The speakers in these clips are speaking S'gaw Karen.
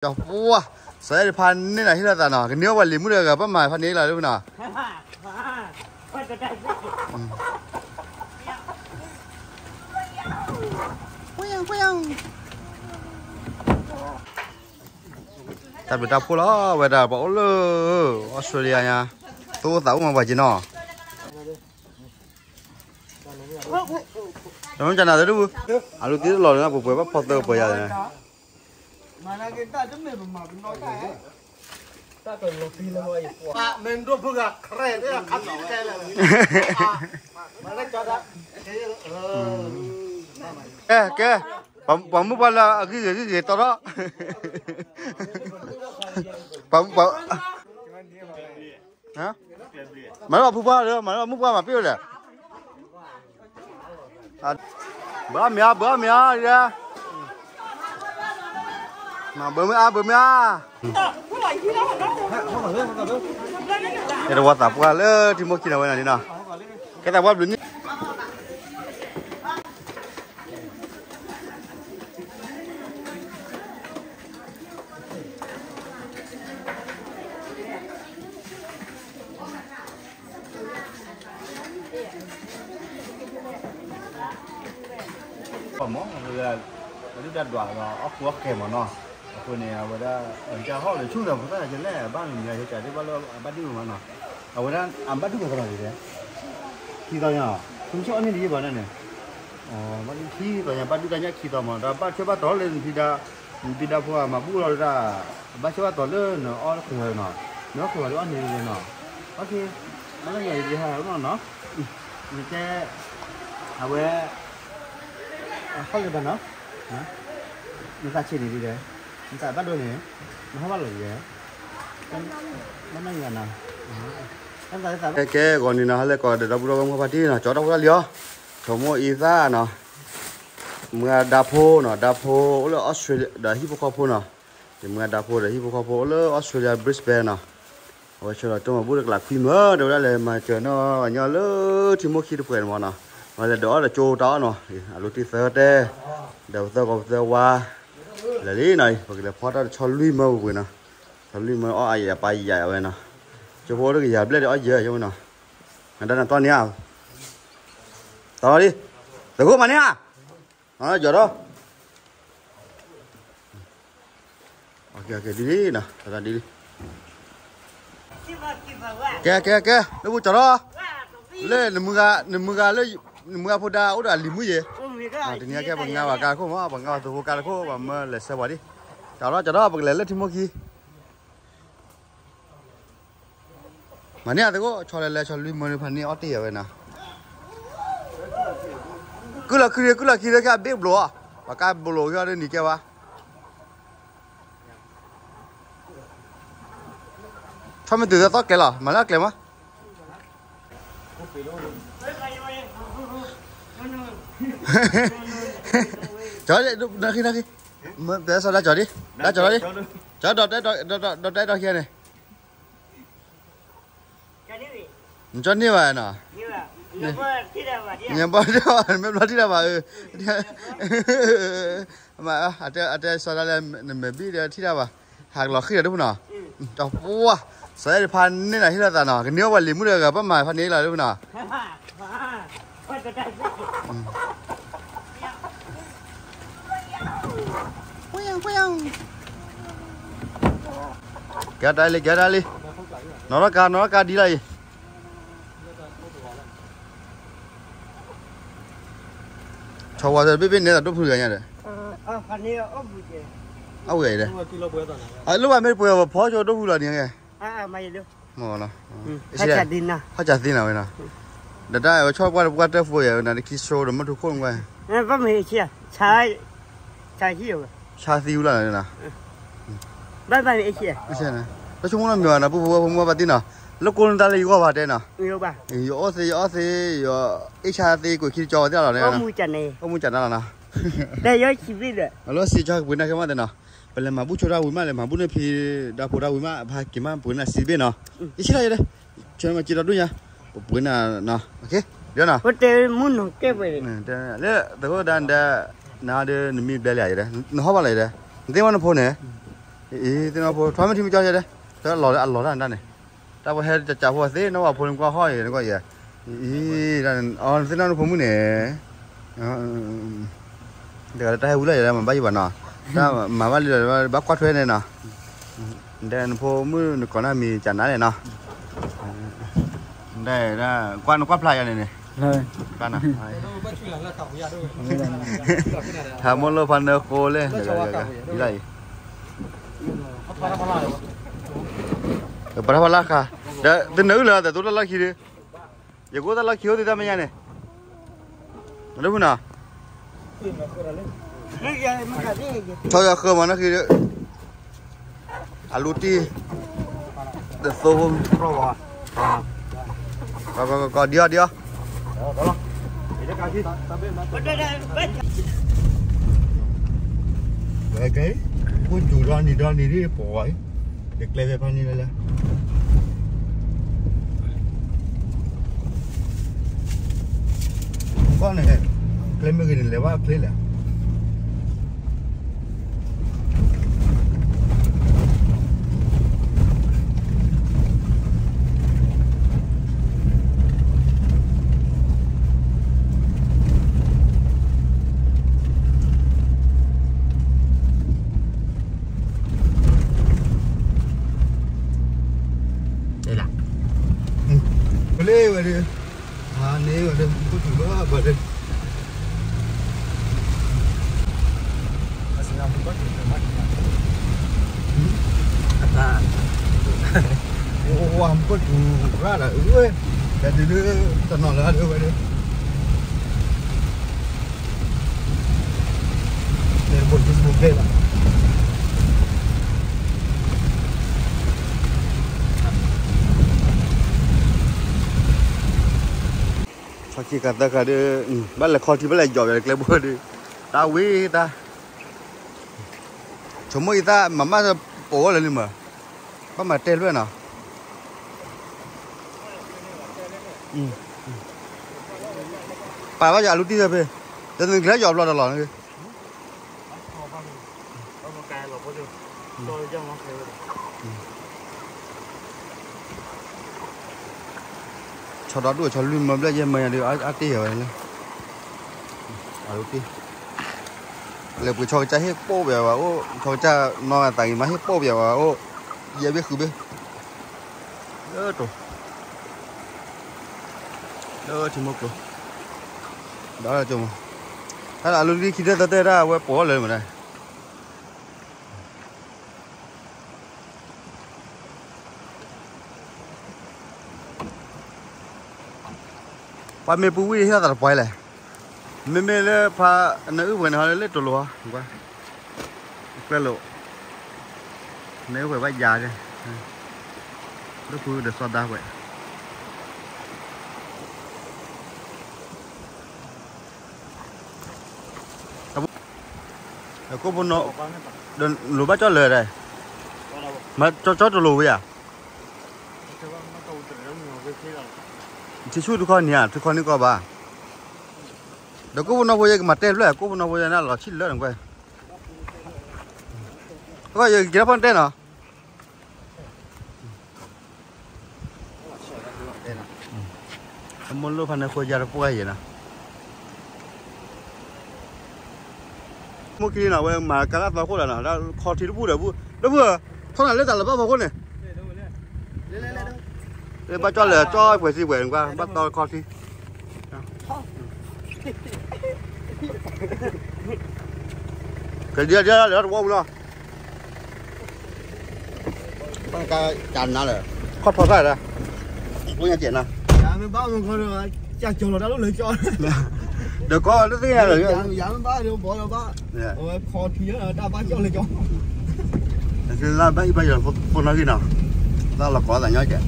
ဒီးပှၢ် စီၤအဲၣ်တဖၣ်န့ၣ်နီၤ ဟ့ၣ်လီၤသးနီၤ ကန့ၢ်အီၣ်ပှၤလံၤမုၣ်တဂၤ ပှၤမၤဖးန့ၢ်လီၤလၢနီၤ. တၢ်ဘျုးတၢ်ဖှိၣ်လီၤ ဝဲဒၣ်ပှၤအိၣ်လၢ အီစထြ့လယါညါ သူၣ်အိၣ်သးအိၣ်မးပှၤက့ၤနီၤ. တမ့ၢ်ကနၤသဒု အလူၤတံၢ်လီၤလၢပှဲၤပှဲၤဘၣ်ဖီသၢပှဲၤယၤန့ၣ် ကဲ ကဲ ပှၤမုၣ်ပှၢ်လၢအဂံၢ်ဂ့ၤဂံၢ်ဂ့ၤတီထီၣ် ပှၤ ပှၤ မၤလၢဖုပှၢ်လၢ မၤလၢမုၣ်ပှၢ်မၤပ့ၢ်ဝဲလဲၣ် ဘၢမ့ၢ်အါ ဘၢမ့ၢ်အါ ဘၢမ့ၢ်အါ ဘၢမ့ၢ်အါ အဲၣ်ဒိးဝဲသးပှၢ်လၢထံမိၢ်ခံနီၤဝဲနၤန့ၣ်နီၤ ကဲသးပှၢ်ဘျုးန့ၣ် မ့ၢ် ဒုၣ်ဒါဒွးဒီး အီၣ်ကူအီၣ်ဃဲမ့ၢ်နီၤ အဃိန့ၣ် အဝဲဒၣ် အကဟီၣ်လၢဆူၣ်ဒီး ဖိသၣ်ကလဲၣ် အဘၣ်မံၤမံၤ အကဒ်ဘၣ်လၢအဘၣ်ဒုၣ်မးနီၤ အဝဲဒၣ် အဘၣ်ဒုၣ်မးသရၣ်ဒ်လဲၣ် ခံသီညါ သုမ့ၢ်အီၣ်န့ၢ်ဒ်ယဘၣ်န့ၣ် ဘၣ်ဒုၣ်ခံသီညါ ဘၣ်ဒုၣ်တၢ်ညၣ်ခံသီမး ဒီးဘၣ်ထွဲဘၣ်တီၤလၢနဖံဒါ နဖံဒါဖိအမၤဘူၣ်လီၤဒၣ် ဘၣ်ထွဲဘၣ်တီၤလၢနအီၣ်ဃဲနီၤ နအီၣ်ဃဲဝဲဒၣ်အီၣ်န့ၢ်ဒ်လဲၣ်နီၤ အီၣ်က့ ဘၣ်လၢညါအံၤဒ်ဟဲနီၤ နတဲ အဝဲ ဟီၣ်လၢဘၣ်နီၤ နသးဆံးန့ၣ်ဒ်လဲၣ် နသးဘၣ်ဒိန့ၣ် နဟီၣ်ဘၣ်လီၤဒ်လဲၣ် ဘၣ်နီၤ ကဲ ကဲ ဂီၤန့ၣ်နီၤ ဟဲလၢကီးဒီးဒီပုၢ်ဒီဝဲၢ်မုၢ်ပှၢ်တံၢ်နီၤ ကၠီဒီပုၢ်ဒီလံၤအီၤ ဆိမိၣ်အံသၣ်နီၤ မုၢ်ဂၤဒါဖိနီၤ ဒါဖိအိၣ်လၢအီစထြ့လယါ ဒီးဟံၣ်ဖိဃီဖိနီၤ ယမုၢ်ဂၤဒါဖိဒီးဟံၣ်ဖိဃီဖိအိၣ်လၢအီစထြ့လယါ Brisbane နီၤ အဝဲဆှၢလီၤတိၢ်မၤဘူၣ်တကလးခွံမၢ ဒီးဝဲဒၣ်လဲၤမၤစၢၤနီၢ်ညီလၢထံမိၢ်ခံတပှဲၤန့ၣ်မးနီၤ ဝဲလဲၤဒီးအီၣ်ဒီးကၠိတၢ်အီၣ်နီၤ အလိၤတံၢ်သၢတဲ ဒီးပသၢဂီၤပသၢဝါ လဲၤလံနီၤ ပကလဲၤဖီတၢ်တဆီလွံၢ်မၢပူၤပူၤနီၤ ဆီလွံၢ်မၢအီၣ်အယံာ်အပၢ်ယံာ်ဝဲနီၤ ကၠိဖိတကယၤဘျဲၣ်ဒီးအီၣ်ယဲၢ်ယဲၢ်ဝဲနီၤ နတၢ်နတီၢ်န့ၣ်ဧါ တီၢ်လီၤလံ သကိးမၤန့ၢ်ဧါ ယီၤဒီး ဒ်လံနီၤ ဒ်လံ ကဲ ကဲ ကဲ လၢပူၤကၠီၤထီၣ် လၢနမုၢ်ဂၤ နမုၢ်ဂၤလၢ နမုၢ်ဂၤဖိဒါအိၣ်ဒီးအလံၤမုၢ်ယဲၢ် တနံၤအံၤကဲ ပကငါဘၣ်ကါတခိၣ်မး ပကငါဘၣ်သဝီကါတခိၣ် ပှၤမၢလဲၤဆှၢပှၤဒ် ကၠီၤထီၣ် ကၠီၤထီၣ် ပကလဲၤလၢထံမိၢ်ခံ မၤန့ၢ်အသကိး ဆီလဲၤလဲၤ ဆီလွံၢ်မၢန့ၣ် ဖးန့ၢ်အီၣ်တ့ၢ်ယၤဝဲနီၤ ကုၢ်လီၤခံ ကုၢ်လီၤခံလၢကဘ့ၣ်ဘျိး ပှၤကါဘျိးက့ၤအီၤဒ်နံၤကဲဝဲ ဆီမ့ၢ်တုၤသီၣ်ကျဲလီၤ မၤလၢအကျဲမး ကၠီၤ နၢ်ခံ နၢ်ခံ မ့ၢ်ပျဲစီၤဒါကၠီၤဒ် ဒါကၠီၤဒ် ကၠီၤ ဒီးတဲဒီးခံန့ၣ် နကၠီၤန့ၢ်ဘၣ်နီၤ ညဘီၣ် မ့ၢ်ဘျီထံၣ်တၢ်ဘၣ် အတဲစီၤဒါလၢ နမဲာ်ဘံၣ်ဒီးထံၣ်တၢ်ဘၣ် ဟးကလီၤဃံၣ်ဒီးဒိၣ်ဖုနီၤ တပှၢ် စီၤအဲၣ်တဖၣ်န့ၣ်နီၤ ဟ့ၣ်လီၤသးနီၤ ကန့ၢ်အီၣ်ပှၤလံၤမုၣ်တဂၤ ပှၤမၤဖးန့ၢ်လီၤဒိၣ်ဖုနီၤ ကဲတၢ်လံ ကဲတၢ်လံ နီၢ်ထီၣ်ကါ နီၢ်ထီၣ်ကါဒ်လီၤအံၤ ဆီဝါသဘ့ၣ်ဘ့ၣ်နဲသးဒိၣ်ဖုဂၤညါဒီး အဝဲဒီး အလိၣ်ဘၣ်မ့ၢ်ပှဲၤဖီဆိဒိၣ်ဖုလီၤန့ၣ်ကဲ မ့ၢ်လီၤ ဟီၣ်ကၢသ့နၤဝဲနီၤ ဒီးတၢ်ဝဲဆီပှၢ်တပှၢ်တၢၢ်ဖိယဲၢ်ဝဲနၤ တခံဆိဒီးမ့ၢ်ထူခိၣ်နကွၢ် ဆါသံဝဲလီၤနီၤ ဘၣ်ဘၣ်န့ၣ် တဆိကမိၣ်နီတမံၤဘၣ်နီၤ ပုၢ်ဖိဝဲၢ်ဖိမုၢ်ဘၣ်သ့ၣ်နီၤ လၢကိးနတၢ်လၢယဂီၢ်ဘၣ်တဲနီၤ ယအိၣ်သ့ ယအီၣ်သ့ ယအ့ၣ်ဆါသ့ ကွဲးခံတကၠီဝဲသ့ၣ်လီၤန့ၣ် အိၣ်မူကနၤလီၤနီၤ အလီၢ်စံးကၠီကပှ့ၤနၢ်ခဲမးတဲနီၤ ပလဲၤမၤဘူၣ်ဆိတၢ်ဝံၤမး လဲၤမၤဘူၣ်န့ၢ်ဖံဒါဖိတၢ်ဝံၤမး အဖါက့ၤမးပှ့ၤနၢ်စံးတဘ့ၣ်နီၤ ယဆံးလီၤယဲဒၣ် ဆိကမိၣ်က့ၤဒီးဒိၣ်ညါ ပပှ့ၤနၢ်နီၤ လၢသကိးဒါ နဒီး နၤဒီး နမံဘျဲလံယဲဒၣ် နဟီၣ်ဘၣ်လီၤယဲဒၣ် နသ့ၣ်ဝဲနဖိန့ၣ် အံၤ သ့ၣ်နီၣ်ဖိ ထွါမ့ၢ်ထံမ့ၢ်ကၠီယဲဒဲး, တၢ်လီၤလၢအလီၤတၢ်န့ၣ်တၢ်န့ၣ်, တၢ်ပှၤဟဲတကးဖိသ့ၣ်နီၣ်ဝဲဖိန့ၣ်ကွၢ်ဟီၣ်အံၤနကွၢ်ယဲ, အံၤ အီၤ သ့ၣ်နီၣ်နဖိမုၣ်န့ၣ်, တဂၤလၢတၢ်ဟဲဝံၤလီၤယဲဒၣ် မၤဘၣ်ယံၤဘၣ်နီၤ, တၢ်မၤဘၣ်လံဒီး ဘၣ်ကွၢ်ထွဲန့ၣ်နီၤ, ဒဲနဖိမုၣ်နကိးနၢ်မံၤကနါန့ၣ်နီၤ, ဒဲဒၣ် ကွၢ်နကွၢ်ဖျါယၤန့ၣ်န့ၣ်, ဖျါနီၤ, ဟးမိၢ်လိၣ်ဖးနၢဃိလဲၣ်, အံၤ ပှၤတၢ်ဖီလာ်ဃာ်, ဒီးသုနၢအုၣ်လၢတၢ်တိတၢ်လီၢ်ခံဒီး, ယကအိၣ်တၢ်လီၢ်ခံအိၣ်သ့တၢ်မဲာ်ညါန့ၣ်, မဒိဖုနီၤ, ဆီယၤဃၢမၤနၢ်ဃံဒီး, အလူတံၢ်, တသိဖိ, ကဒံအီၤဒံအီၤ ဝဲကဲ, အိၣ်စူၤဒီနံၤဒီနံၤဒ်ပှၤအံၤ, ယကျဲဖဲဖးန့ၣ်လၢလဲၣ်, ကီၢ်န့ၣ်, ကျဲမ့ၢ်ဂ့ၤန့ၣ် လဲၤဘၣ်ကျဲလဲၣ်. လၢ, ပလ့ဝဲဒီး, မၤန့ၢ်ဝဲဒီး ပတူၢ်ဘၣ်ဘၣ်ဒီး, အတၢ်, အိၣ်ဝဲပတူၢ်, ရၣ်ဒီးအဝဲ, ဒီးဒုးလၢ, တနီၤလၢအဒၢဝဲဒီး ဘိၣ်ဘိၣ်ဘ့ၣ်လီၤ. ဆီခံခါသၢခါဒီး, ဘၣ်လဲၤခီထံ ဘၣ်လဲၤယီၤဘၣ်ကျဲဘိဒီး, တၢ်ဝံၤတၢ်, ဆိကမိၣ်အံၤသၣ်မၤမၢ်ပိာ်ဝဲလၢန့ၣ်မး, ဘၣ်မၤတဲလွဲၢ်နီၤ. ပာ်ဘၣ်ယၤအလူတံၢ်ဖဲဖဲ, တနုၤကျဲယီၤဘျီတလီၤန့ၣ်, ဆီဒီဒူၣ်ဆီလွံၢ်မၢဘျဲၣ်ယဲၢ်မၢယၤဒီး အတ့ၢ်ယၤဝဲလၢ, အလူတံၢ်, လဲၤပှ့ၤဆီကစၢ်ဟ့ၣ်ပိာ်ပယၤဝဲအိၣ်, ဆီကစၢ်နီၢ်သးဂ့ၤမးဟ့ၣ်ပိာ်ပယၤဝဲအိၣ်, ယဲၢ်ဘ့ၣ်ဃုဘ့ၣ်, လၢတိၤ လၢထံမိၢ်ကျိၤ, ဒီးကၠိမး, တၢ်လၢအလူတံၢ်ခံထၢၣ်သၢထၢၣ်ဒၣ်ဝဲပိာ်လၢမးဒၣ်, ပှၤမ့ၢ်ပူၤဝံၤဟ့ၣ်လီၤသးတပှၢ်လဲၣ်, မ့မ့ၢ်လၢဖးနၢအုၣ်ပှဲၤန့ၣ်ဟီလၢလၢတိၤလိၤဟီ, ကွၢ်, ကျဲလိာ်, နၢအုၣ်ပှဲၤဘၣ်ယၤ, လၢပူၤဒီးစီၤဒၤပှဲၤ ကိၣ်ဖိနီၣ်, လိၤဘၣ်ကၠီၣ်လၢာ်ဒၣ်, မၤကၠီၣ်တလိၤဝဲယၤ, ထံဆူၣ်တခီန့ၣ်ဧါ, တခီန့ၣ်ကီဘၣ်, ဒီးကိၣ်ဖိနီၣ်ဖိယဲကမၤတဲဖျၢၣ် ကိၣ်ဖိနီၣ်ဖိယဲန့ၣ်လီၤဆံၣ်လၢနကွဲၢ်, ယက့ၤထီၣ်ဖီၣ်တဲနီၤ အမိၢ်လိၣ်ဖးန့ၣ်ဃိယါတပှၢ်ယဲနီၤ, မိၢ်ခံနီၤ ဝဲမၤကါလၢသီခိၣ်လီၤနီၤ, ဒီးခီထံတဘူၣ်ဒီးဘူၣ်, ဒီးဘူၣ်, ထီၣ်နၤလၢတၢ်လၢဘၣ်ဖီခိၣ်န့ၣ်, ဘၣ်ကၠီၣ်လၢာ်ကၠီၣ်ပှဲၤစံပှဲၤနကွၢ် ဘၣ်သီခီထံ ကဒံကဒံလၢတဝီပူၤလီၤ, ဘၣ်ကါကနါလၢာ်, ခီၣ်ထီၣ်သၣ်လၢာ်, အိၣ်ညါကဲနၤ, ယမ့ၢ်ဘၣ်မ့ၢ်ခီဒီး, ကၢ်ကၠီၤလီၤတၢ်လိၣ်လၢကၠီ, ဒီးကီၢ်လၢသ့ၣ်ညါလၢာ်, ယမ့ၢ်ဘၣ်ဒီးဘီလီၤဘၣ်, အဝဲခီထံလၢာ်တၢ်ဘၣ်ကၠီၣ်လၢကၠီ လၢဘၣ်ဟံၣ်ဘၣ်ယီၤဖိနီၣ်ဂံၢ်နီၤ, တၢ်လီၤကိးသးညီကဲး,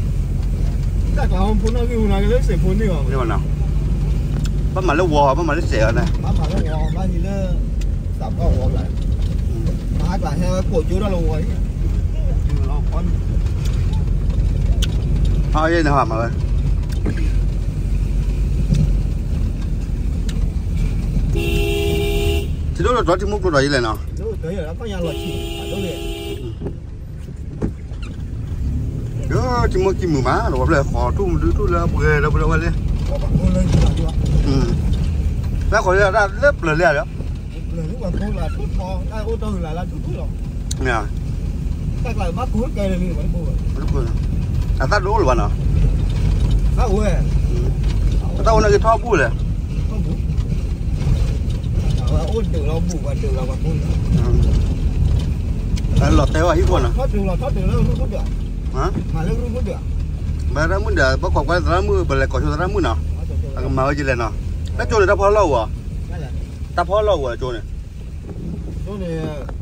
တၢ်ကျးဖိနီၣ်ဂံၢ်ဝူၤနီၤက့လၢစဲးဖိန့ၢ်ဘၣ်, ဘၣ်မၤလၢဝီၤ ဘၣ်မၤလၢစဲးအီၤန့ၣ်, ဘၣ်မၤလၢဝီၤ ဘၣ်ဟံးလၢ သးပှၢ်ဝီၤကျး, မၤဟးကျးဟဲဝဲကိးကၠိဒၣ်လၢဝီၤ, အန့ၣ်ဟးမၤဝဲ ထံဒိၣ်လၢတြီထံမိၢ်ကျိၤဒီးယလဲၣ်နီၤ, လၢတြီလၢဖၣ်ညါလီၤဆံး, အဒိၣ်န့ၣ်, ထံမိၢ်ခံမုာ်မး ဒီးပှၤဖျဲၣ်ဃီထူၣ်မုၢ်ဒုထူၣ်လၢအပှဲၤဒီးပှဲၤဝဲလံ. တၢ်ဃီလၢတၢ်လၢပျၢၤလံဒီး မ့ၢ် အသၣ်ဒိၣ်လၢၤဘၣ်နီၤ. အတၢ်အိၣ်န့ၣ်က့ၤထီၣ်ဘူၣ်လဲၣ်. လီၤတဲာ်ဝဲဟံၣ်ခိၣ်နီၤ. မ့ၢ်တၢ်မုၣ်ဒီး ဘၣ်ကွၢ်ကွၢ်သရၣ်မုၣ် ပလဲၤကိးဆိသရၣ်မုၣ်နီၤ. အကမၤဝဲကလဲၣ်နီၤ. တၢ်ကၠိန့ၣ် တၢ်ဖီလီၢ်ဝဲ, တၢ်ဖီလီၢ်ဝဲကၠိန့ၣ်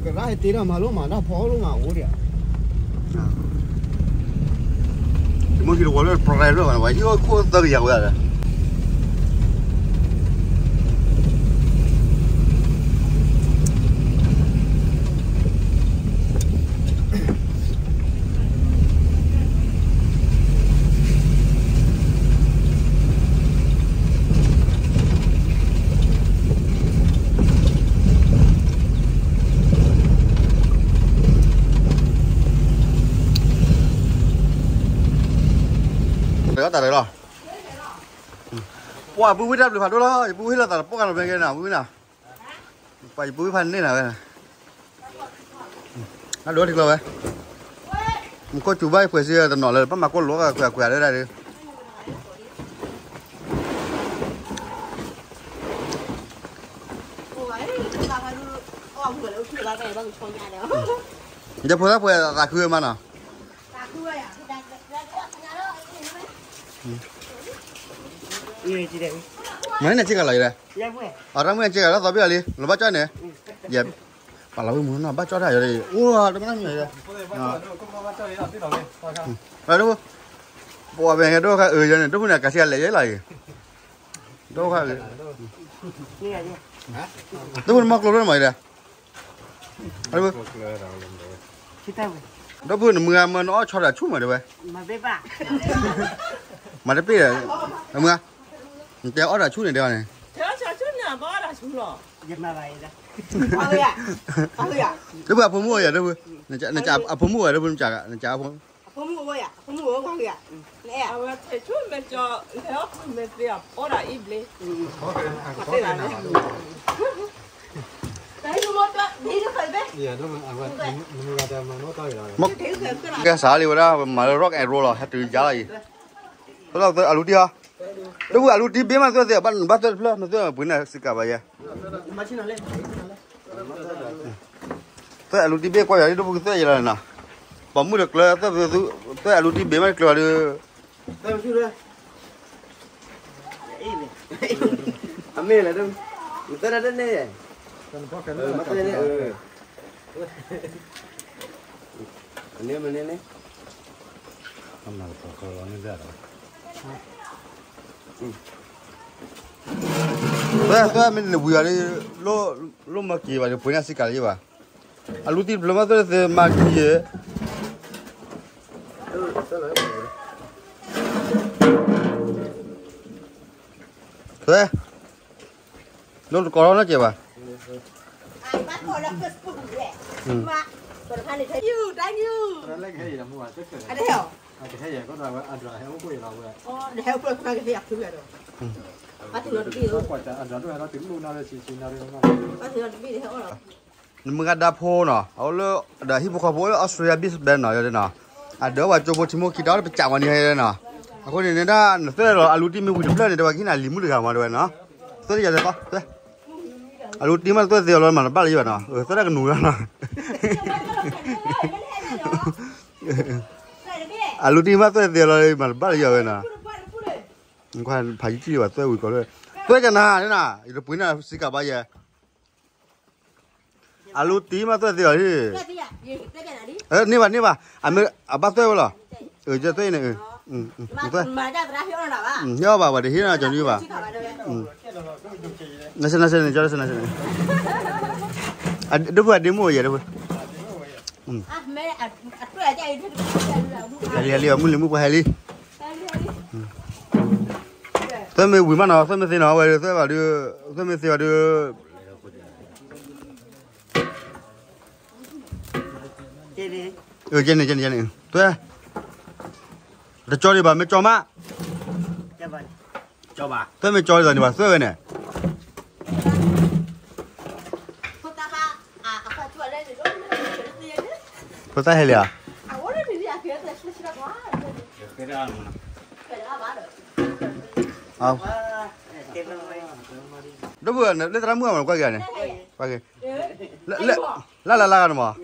ကရၢဟဲတ့ထီၣ်မၤလိမး တၢ်ဖီလိမးအိၣ်ဒံး. တမ့ၢ်ဟံၣ်တဝီလၢပြဲလၢ ဟံၣ်အိၣ်ခိၣ်သၢကယၤဝဲဒၣ်. တၢ်တၢ်လီၤ. ပှၤပုၢ်ဝဲၢ်တၢ်ဘျုးဖးဒိၣ်လီၤ ယပုၢ်ဝဲၢ်လၢသးတပီၢ်ကနီၤဖဲကဲနၤ ပုၢ်ဝဲၢ်နၤ, ပှၤယပုၢ်ဝဲၢ်ဖးန့ၢ်နၤဝဲ, အဒိထံကျီဝဲ, မူခိၣ်စူၤဘၣ်ယပှဲၤစ့တနီၤလၢ ပမၤကိၢ်လိာ်ကွဲကွဲဒၣ်ဒၣ်ဒီး ယဖိသၣ်ပှဲၤသးခုဝဲမးနီၤ. မၤန့ၢ်နၤစ့ၢ်ကီးလီၤယဲ, အတၢ်မုၣ်နၤစ့ၢ်ကီးလီၤ သီဘ့ၣ်အီၤလံ လီၤဘၣ်ကၠီန့ၣ်, ယဲ, ပှၤလီၤဝဲမုၢ်နီၤ ဘၣ်ကၠီတၢ်ယဲ, အိၣ်တမ့ၢ်နီၤမံၤယဲ, ပှၤမ့ၢ်ဟဲဒိၣ်ခါအၢယဲန့ၣ် ဒိၣ်ဖုန့ၣ် ကဆံးအလဲၤယဲလီၤအံၤ, ဒိၣ်ခါအၢ, ဒိၣ်ဖုန့ၣ်မီၢ်ကျိဖျိန့ၣ်မၤယဲ ဒီပုၢ်နမုၢ်ဂၤမၢနအီၣ်ဆီဒီးဆူၣ်မးတဲဝဲ, မၤတပ့ၢ်ဒီး, မုၢ်ဂၤ, နတဲအီၣ်တၢ်ဆူၣ်န့ၣ်တဲအီၤန့ၣ်, ဒီပုၢ်အဖိမုၣ်အီၤယၤ ဒီပုၢ်, နကးအဖိမုၣ်ဝဲ ဒီပုၢ်နကး, ကဲစးလံဝဲဒၣ် ပမၤလၢ rock and roll လီၤ ဟဲတုၤယါလီၤအံၤ, အလူတံၢ်ဟီ, ဒီပုၢ်အလူတံၢ်ဘ့ၣ်မးသွဲၣ်သ့, ဘၣ်သွဲၣ်တဖျၢၣ် နသွဲၣ်ပှ့ၤန့ၣ်စံးကးဘၣ်ယဲ သွဲၣ်အလူတံၢ်ဘ့ၣ်ကွၢ်ယၤလံ ဒီပုၢ်ကသွဲၣ်ယဲလီၤန့ၣ်နီၤ, ပိာ်မုၣ်ဒီးကျၢၤ သွဲၣ်အလူတံၢ်ဘ့ၣ်မးကျၢၤဒီး, အမ့ၢ်လဲၣ်, မ့ၢ်သွဲၣ်တၢ်တန့ၢ်, မ့ၢ်န့ၣ်, သွဲၣ်သွဲၣ်မ့ၢ်နဝံၤအီၤလံ, လိၣ်မၤက့ၤဘၣ်ဒီး ပှ့ၤန့ၢ်စံးကးလၢယဘၣ်, အလူတံၢ်တဖျၢၣ်မးသွဲၣ်သ့မၤက့ၤယဲ, သွဲၣ် ဒိၣ်တကီးထီၣ်နီတစဲးဘၣ်, နမုၢ်ဂၤဒါဖိနီၤ အအိၣ်လၢဒီးဟံၣ်ဖိဃီဖိအိၣ်လၢ Australia Brisbane နီၤ ယဲန့ၣ်နီၤ, အဒၢးပှၤကၠိဖိ ထံမိၢ်ခံတီၤ ပကးဝဲန့ၣ်နီၤ, အဃိန့ၣ်န့ၣ်ဒၣ် နသွဲၣ်လီၤ အလူတံၢ်မ့ၢ်ဝံၤတဖျၢၣ်န့ၣ် တဲဝဲကဟံးနၤလံၤမုၣ်တဂၤမး တဲဝဲနီၤ, သွဲၣ်တယၤလဲၤသီ သွဲၣ် အလူတံၢ်မးသွဲၣ်သ့အီၤလီၤ မၤတဘၣ်လၢယဘၣ်နီၤ, သွဲၣ်တၢ်ကနူၤလီၤနီၤ, အလူတံၢ်မးသွဲၣ်သ့အီၤလီၤ မၤတဘၣ်လၢယဘၣ်ဝဲနီၤ, ဖးယံာ်ထံၣ်ဘၣ်သွဲၣ်ဝံၤကီးလၢ, သွဲၣ်ကနၤန့ၣ်နၤ ယတပှ့ၤန့ၢ်စံးကးဘၣ်ယဲ အလူတံၢ်မးသွဲၣ်သ့အီၤ, န့ၢ်ဘၣ်န့ၢ်ဘၣ်, အဘၣ်သွဲၣ်ဝဲလီၤ, သွဲၣ်အံၤန့ၣ်, ဟ့ၣ်အီၤဘၣ် ပှၤတဟ့ၣ်နီၤကီၤဒုဘၣ်, နဆဲနဆဲန့ၣ် ကၠီနဆဲနဆဲန့ၣ်, ဒိၣ်ဖုအဒ့မုၣ်ယဲဒိၣ်ဖု, ဟဲလံဟဲလံ မုၢ်လံၤမုၣ်ပှၤဟဲလံ, သွဲၣ်မ့ၢ်ဝံၤမးနီၤ သွဲၣ်မ့ၢ်သ့နီၤ အဝဲဒုးသွဲၣ်ဘၣ်ဒုး, သွဲၣ်မ့ၢ်သ့ဘၣ်ဒုး, ကဲန့ၣ် ကဲန့ၣ် ကဲန့ၣ် သွဲၣ်, တကၠီဒံးဘၣ် မ့ၢ်ကၠီမး, သွဲၣ်မ့ၢ်ကၠီဒံးဘၣ်န့ၣ် ဘၣ်သွဲၣ်ဝဲန့ၣ်, ဖိသၣ်ဟဲလံဧါ, ဒီပုၢ်ဝဲၢ် လၢသရၣ်မုၣ်အမၤနကွၢ်က့ၤဧါန့ၣ်, ကွၢ်က့ၤ, လၢလၢလၢဂၤန့ၣ်မး,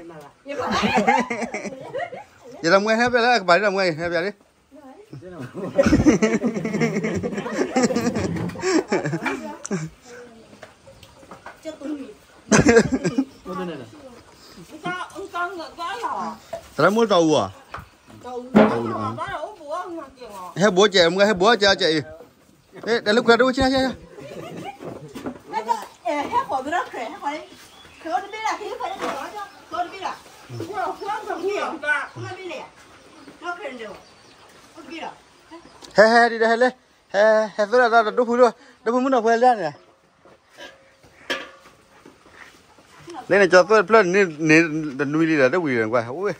ယတၢ်မုၣ်ဟဲဖျါလၢကပၤဒ်တၢ်မုၣ်ဟဲဖျါလံ, သရၣ်မုၣ်တၢ်အူဧါ, ဟဲဘိးကဲး မုၢ်ဟဲဘိးကဲးအီၤကဲးအံၤ, တၢ်လၢခွဲးတအိၣ်ဆံၣ်နၤဆံၣ်, တၢ်လၢခွဲးတအိၣ်ဆံၣ်နၤဆံၣ်, ဟဲဟဲဒ်ဒီးဟဲလၢ, ဟဲဟဲသိးဒၣ်တၢ်ဒိၣ်ဖုဒိၣ်, ဒိၣ်ဖုမုၣ်နီၢ်ဖိလၢန့ၣ်, လၢန့ၣ်ကၠီသွဲၣ်တဖျၢၣ်န့ၣ် န့ၣ်တနွံလံဒီး တဝံၤဒီးကွၢ်, အိၣ်ဝဲ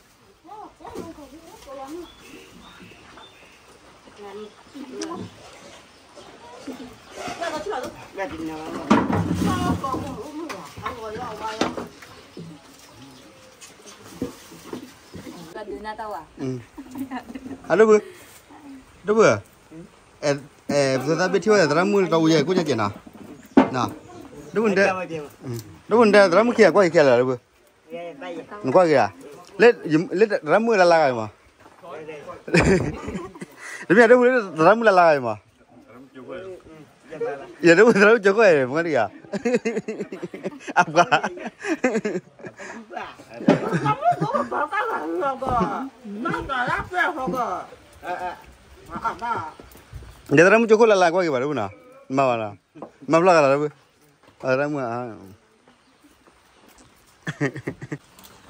အဒိၣ်ဖု, ဒိၣ်ဖု, ပသးဘ့ၣ်ထံၣ်ဝဲသရၣ်မုၣ်တၢ်အူယဲၢ်ကိၣ်ညါကဲးနီၤ, ဒိၣ်ဖု, ဒိၣ်ဖုတဲ သရၣ်မုၣ်ခံဂၤကွၢ်က့ၤခဲလၢာ်လၢဖု, နကွၢ်က့ၤဧါ, လၢသရၣ်မုၣ်လၢလၢဂၤအံၤမး, တမ့ၢ်ဒိၣ်ဖုလၢသရၣ်မုၣ်လၢလၢဂၤအံၤမး, ယဒိၣ်ဖုသရၣ်မုၣ်ကၠိခိၣ်အံၤ မ့ၢ်တဂၤ, အပှၤ ဒီးသရၣ်မုၣ်ကၠိခိၣ်လၢလၢကွၢ်က့ၤဘၣ်ဒိၣ်ဖုနီၤ, မၤဘၣ်နီၤ, မၤဖျီဂၤလီၤဒိၣ်ဖု, သရၣ်မုၣ်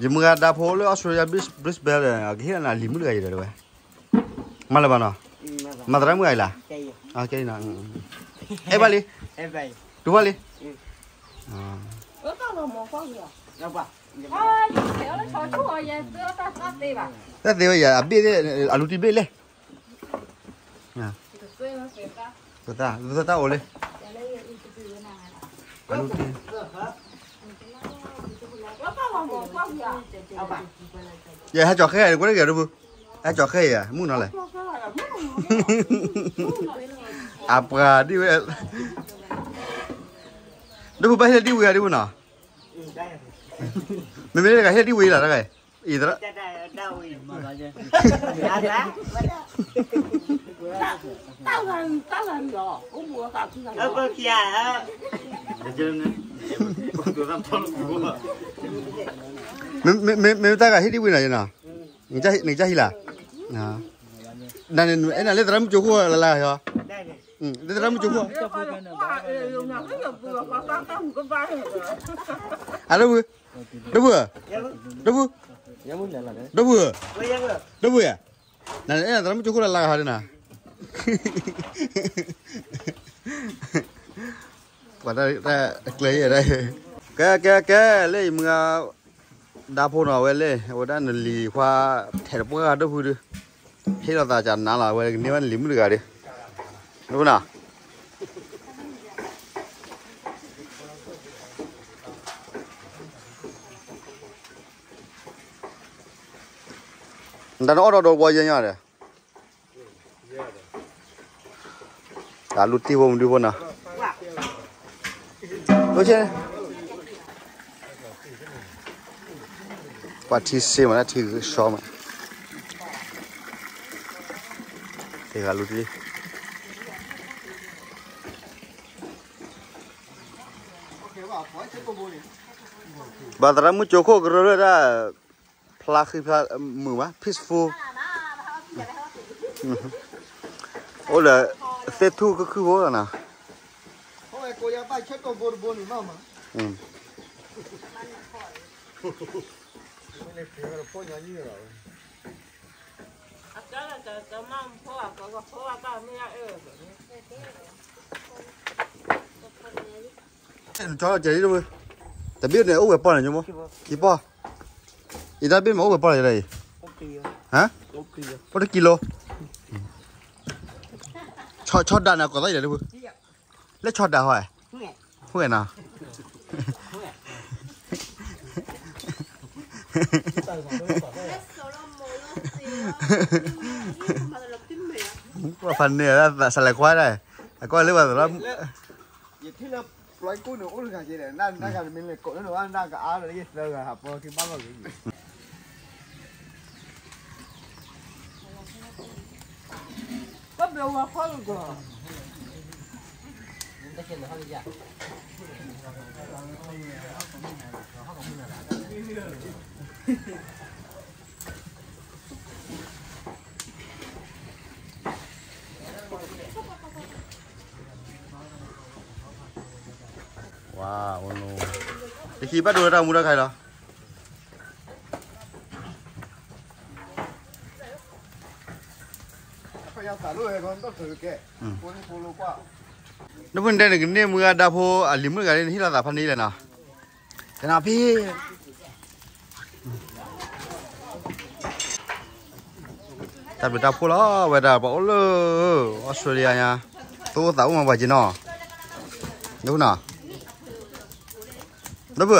ယမုၢ်ဂၤဒါဖိလၢ Australia Brisbane ဒီး ကဟ့ၣ်လီၤနၤလံၤမုၣ်တဂၤအံၤဒီးဝဲ, မၤလၢၤဘၣ်နီၤ, မၤသရၣ်မုၣ်ဂၤအံၤလၢ, အဲၣ်ဘၣ်လံ, တူၢ်ဘၣ်လံ, တၢ်သ့ဝဲယၤ အဘ့ၣ်သ့ၣ် အလူၤတံၢ်ဘ့ၣ်လဲၣ်, သၢ သၢအိၣ်လံ, အလူၤတံၢ်, ယဟဲကၠီၤဃဲၣ်ကွၢ်တဂ့ၤဒိၣ်ဖု, ဟဲကၠီၤဃဲၣ်ယၤ မုၣ်နီၤလဲၣ်, အပှၤဒ်ဝဲ, ဒိၣ်ဖုဘၣ်ဟ့ၣ်လၢဒ်ဝံၤဂၤဒိၣ်ဖုနီၤ, မ့မ့ၢ်တဂၤဟ့ၣ်ဒ်ဝံၤလီၤတဂၤ, အံၤသရၣ် မ့ၢ်တၢ်ဂၤဟ့ၣ်ဒံးဝံၤနီၤ, နကစၢ်ဟံးလၢ်, နန့ၣ် အဲၣ်နၤလၢသရၣ်မုၣ်ကၠိခိၣ်လၢ်လၢ်ဟီ, လၢသရၣ်မု�်ကၠိခိၣ်, အဒိၣ်ဘု, ဒိၣ်ဘု, ဒိၣ်ဘု, ဒိၣ်ဘု, ဒိၣ်ဘုဧါ, နန့ၣ်အဲၣ်နၤသရၣ်မုၣ်ကၠိခိၣ်လၢ်လၢ်ဟီဒ်နၤ ပှၤတၢ်ကျဲယဲၢ်ဒၣ်, ကဲ ကဲ ကဲ လၢယမုၢ်ဂၤ ဒါဖိနီၤ အဝဲလၢ အဝဲဒၣ်နလံၤခွါ ထဲးတပှၢ်ဒိၣ်ဖုဒုး, ဟ့ၣ်လီၤသးကနၤလီၤ အဝဲကန့ၢ်ဘၣ်နလံၤမုၣ်တဂၤဒီး, ဒိၣ်ဖုနီၤ နတၢ်နအီၣ်ဒီးဒီးဝီယဲၢ်ညါဒီး တၢ်လူတံၢ်ဖိမဒုဖိနီၤ, ပှၤထံစ့မး လၢထံကဆှီမး, တဂၤလူတံၢ် ဘၣ်သရၣ်မုၣ်ကၠိခိၣ်ကရၢလၢဒၣ် ဖျါဃံဖျါမုာ်ဘၣ် peaceful, အိၣ်ဒီးသ့ၣ်ထူၣ်ခုၣ်ခုၣ်ဖိလီၤနီၤ, နကၠီလီၤကဲးလံတဘ့ၣ်, တဘ့ၣ်န့ၣ်အိၣ်ဝဲပီၢ်န့ၣ် ညီမိၢ်, ခံပီၢ်, အံၤတၢ်ဘ့ၣ်မ့ၢ်အိၣ်ဝဲပီၢ်လီၤယဲဒၣ်အံၤ, ဟါ, အိၣ်တကံလိ, ဆီဒၣ်န့ၣ် ကိးသးအံၤလဲၣ်တပူၤ, လၢဆီဒၣ်ဟီ, ဖုနီၤ, ဖးန့ၢ် သးလဲၤကွၢ်ဒၣ်, အကွၢ်လၢဘၣ်သးလီၤ, ယထံၣ်လၢ ပျီကိၣ်န့ၣ် အိၣ်တဂၤကဲဒီး နကမ့ၢ်လဲၤကိးလၢနဝဲ နကအါဒီးယသၢဂၤဟးပီက့ၤဘၣ်လီၤက့ၤ, ဝါ, တခံဘၣ်ဒိတၢ်မူတၢ်ခါအံၤလီၤ. နဖုန့ၣ်တဲန့ၣ် ကန့ၢ်မုၢ်ဂၤဒါဖိအလံၤမုၣ်တဂၤလံ နဟ့ၣ်လီၤသးဖးန့ၢ်လဲၣ်နီၤ, ကနၣ်ဖံ တၢ်ဘျုးတၢ်ဖှိၣ်လီၤ ဝဲဒၣ်ပှၤအိၣ်လၢ အီစထြ့လယါညါ, သိသးအိၣ်မၤပှၤက့ၤနီၤ, နဖုနီၤ, နဖု, သ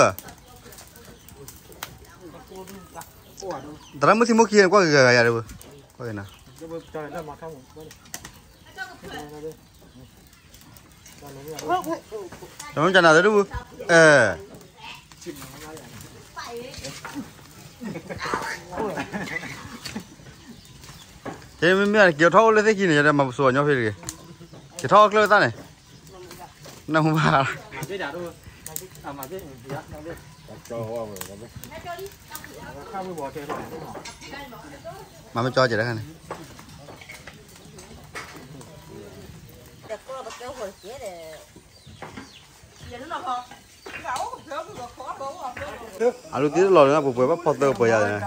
ရၣ်မုၣ်သံမိၣ်ခံ ကွၢ်က့ၤဂၤဂၤယၤတဖု, ကွၢ်က့ၤနီၤ, တမ့ၢ်ကနၣ်သ့ၣ်တဖု, အဲ ကဲမ့မ့ၢ်က့ၤထီၣ်အိၣ်လၢသ့ၣ်ခံန့ၣ် ယတဲမၤပစိာ်ညီဖဲတဂ့ၤ, က့ၤထီၣ်အိၣ်ကျၢၢ်သၣ်န့ၣ်, နမူဘၣ်, မၤမ့ၢ်ကၠီကဲတခါန့ၣ်, အလူသ့ၣ်တလီၤန့ၣ် ပှဲၤပှဲၤဘၣ်ဖီသၢပှဲၤယၤန့ၣ်,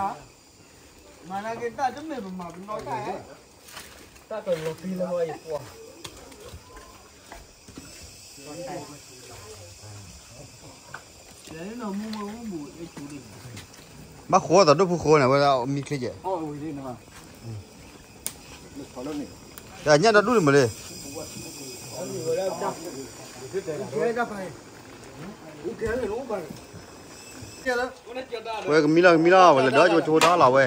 ဘၣ်ဃိသးဒိၣ်ဖိဃိန့ၣ် ဝဲဒၣ်မံချ့ကဲး, ညၣ်ဒီဒူၣ်န့ၣ်မ့ၢ်လံ ဝဲကမံလီၤကမံလီၤ ဝဲလဲၤဒီးကၠိထီၣ်လီၤဝဲ,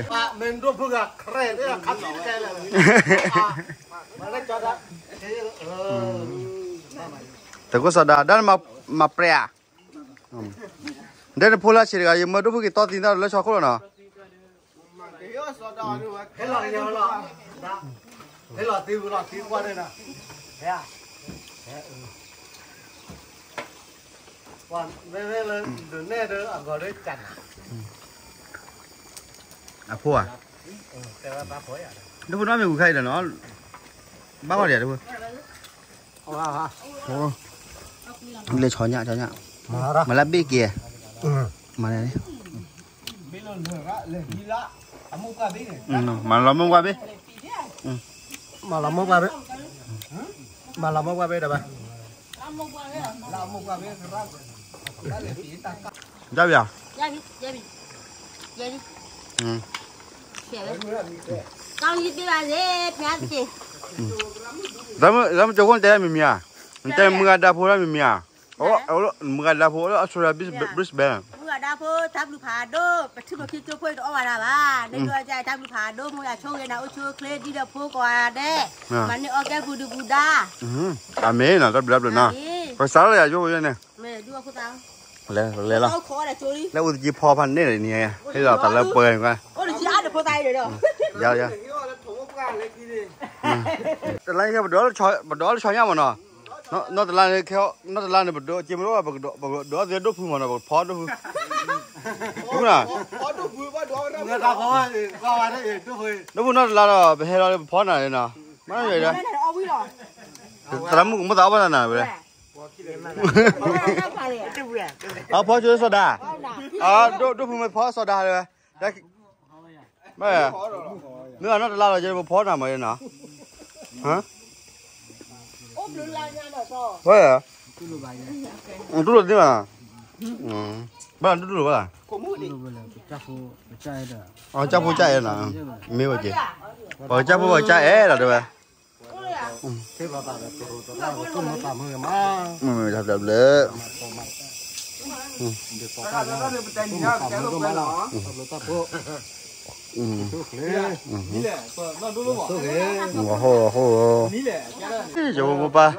တကိးစီၤဒၤ ဒၣ်နမၤပြဲးဧါ, ဒဲနဖိလၢဆံးတဂၤ ယမၢဒိၣ်ဖုက့ၤတီသံတၢ်လၢဆီခိၣ်လီၤနီၤ, ဟဲလီၤသံလီၤသံကွၢ်န့ၣ်, ဟဲ, ဟဲ, ပှၤမ့ၢ်လၢဒုးနဲၣ်ဒီးအဂီၤဒီးကၢ်နၤ, အဖိဧါ, ဒိၣ်ဖုနီတမံၤဝံၤခါအံၤဒီးနီၤ, ဘၣ်ဂီၢ်ဒံးဒိၣ်ဖု, လဲၤဆီညၣ်ဆီညၣ်, မၤလၢဘ့ၣ်က့ၤ, မၤန့ၣ်, မၤလီၤမုၢ်ဝါဘ့ၣ်, မၤလီၤမုၢ်ဝါဘ့ၣ်, မၤလီၤမုၢ်ဝါဘ့ၣ်ဒီးဘၣ်, ဒၣ်ဘၣ်ဧါ, လၢမ့ၢ်ကၠိခိၣ်နတဲမံၤမံၤဧါ, နတဲမုၢ်ဂၤဒါဖိလၢမံၤမံၤဧါ, မုၢ်ဂၤဒါဖိလၢ Australia Brisbane, မုၢ်ဂၤဒါဖိတၢ်ဘျုးဖးဒိၣ် ပထံၣ်လိာ်ခံကၠိဖိအံၤတအီၣ်ဘၣ်တၢ်ဘၣ်, နဒိးတၢ်တၢ်ဘျုးဖးဒိၣ် မိၢ်ယၤဆိၣ်ဂ့ၤနၤအိၣ်ဆူၣ်အိၣ်ချ့ဒ်ဒီးဖိကိးဂၤဒဲး, မၤန့ၢ်အီၣ်ကဲပူၤဒုပူၤဒါ, အၤမ့ၣ်နီၤ တၢ်ဘျုးတၢ်ဘျုးနီၤ, ပကစးထီၣ်လၢယၤယိၣ်ယိၣ်န့ၣ်, လဲၤလီၤ, လၢအိၣ်သက့ဖီဖးန့ၣ်န့ၣ်, ဟ့ၣ်လီၤသးလၢပှဲၤန့ၣ်, တလါန့ၣ် ပဒိးလၢဆီညၣ်မးနီၤ, နီၢ်တလါန့ၣ် နီၢ်တလါန့ၣ် ပဒိးက့ၤမ့ၢ်ဒိၣ်ဘၣ်ပဒိးအီၣ်သ့ဒိၣ်ဖုမးနီၤ ပကဖီဒိၣ်ဖု, ဒိ�်ဖုနီၤ, ဒိၣ်ဖုနီၢ်တလါဒီး ပဟဲလီၤလၢပဖီနၤန့ၣ်နီၤ, မ့ၢ်, သရၣ်မုၣ်ကမ့ၢ်သးအီၣ်ဘၣ်နၤဝဲ, အဖီဆိစီၤဒၤ, ဒိၣ်ဖုမ့ၢ်ဖီစီၤဒၤလၢဝဲ, မ့ၢ်, မ့ၢ်နီၢ်တလါလီၤ ယပဖီနၤမးနီၤ, ဝဲ, တူၢ်လိာ်သ့ဘၣ်, ဘၣ်တူၢ်လိာ်ဘၣ်, ကၢ်ဖိကၢ်အဲၣ်, မ့ၢ်ဝဲက့ၤ, ပှၤကၢ်ဖိပှၤကၢ်အဲၣ်လီၤတဲဝဲ, သ့လီၤသးဒီးတရူးတရၣ်ဒီးသူၣ်မုာ်သးမုာ်ဂ့ၤမး, မ့ၢ်တၢ်ဘျၢဘျၢ, ဒ်သိးတၢ်လၢ, သူၣ်မုာ်သးမုာ်ဒိၣ်မးလီၤ, တၢ်ဘျၢတၢ်ဖှိၣ်, သူၣ်ချ့, သူၣ်ဂ့ၤ, ဟီၣ်ဟီၣ်, ယမိၢ်ပၢ်,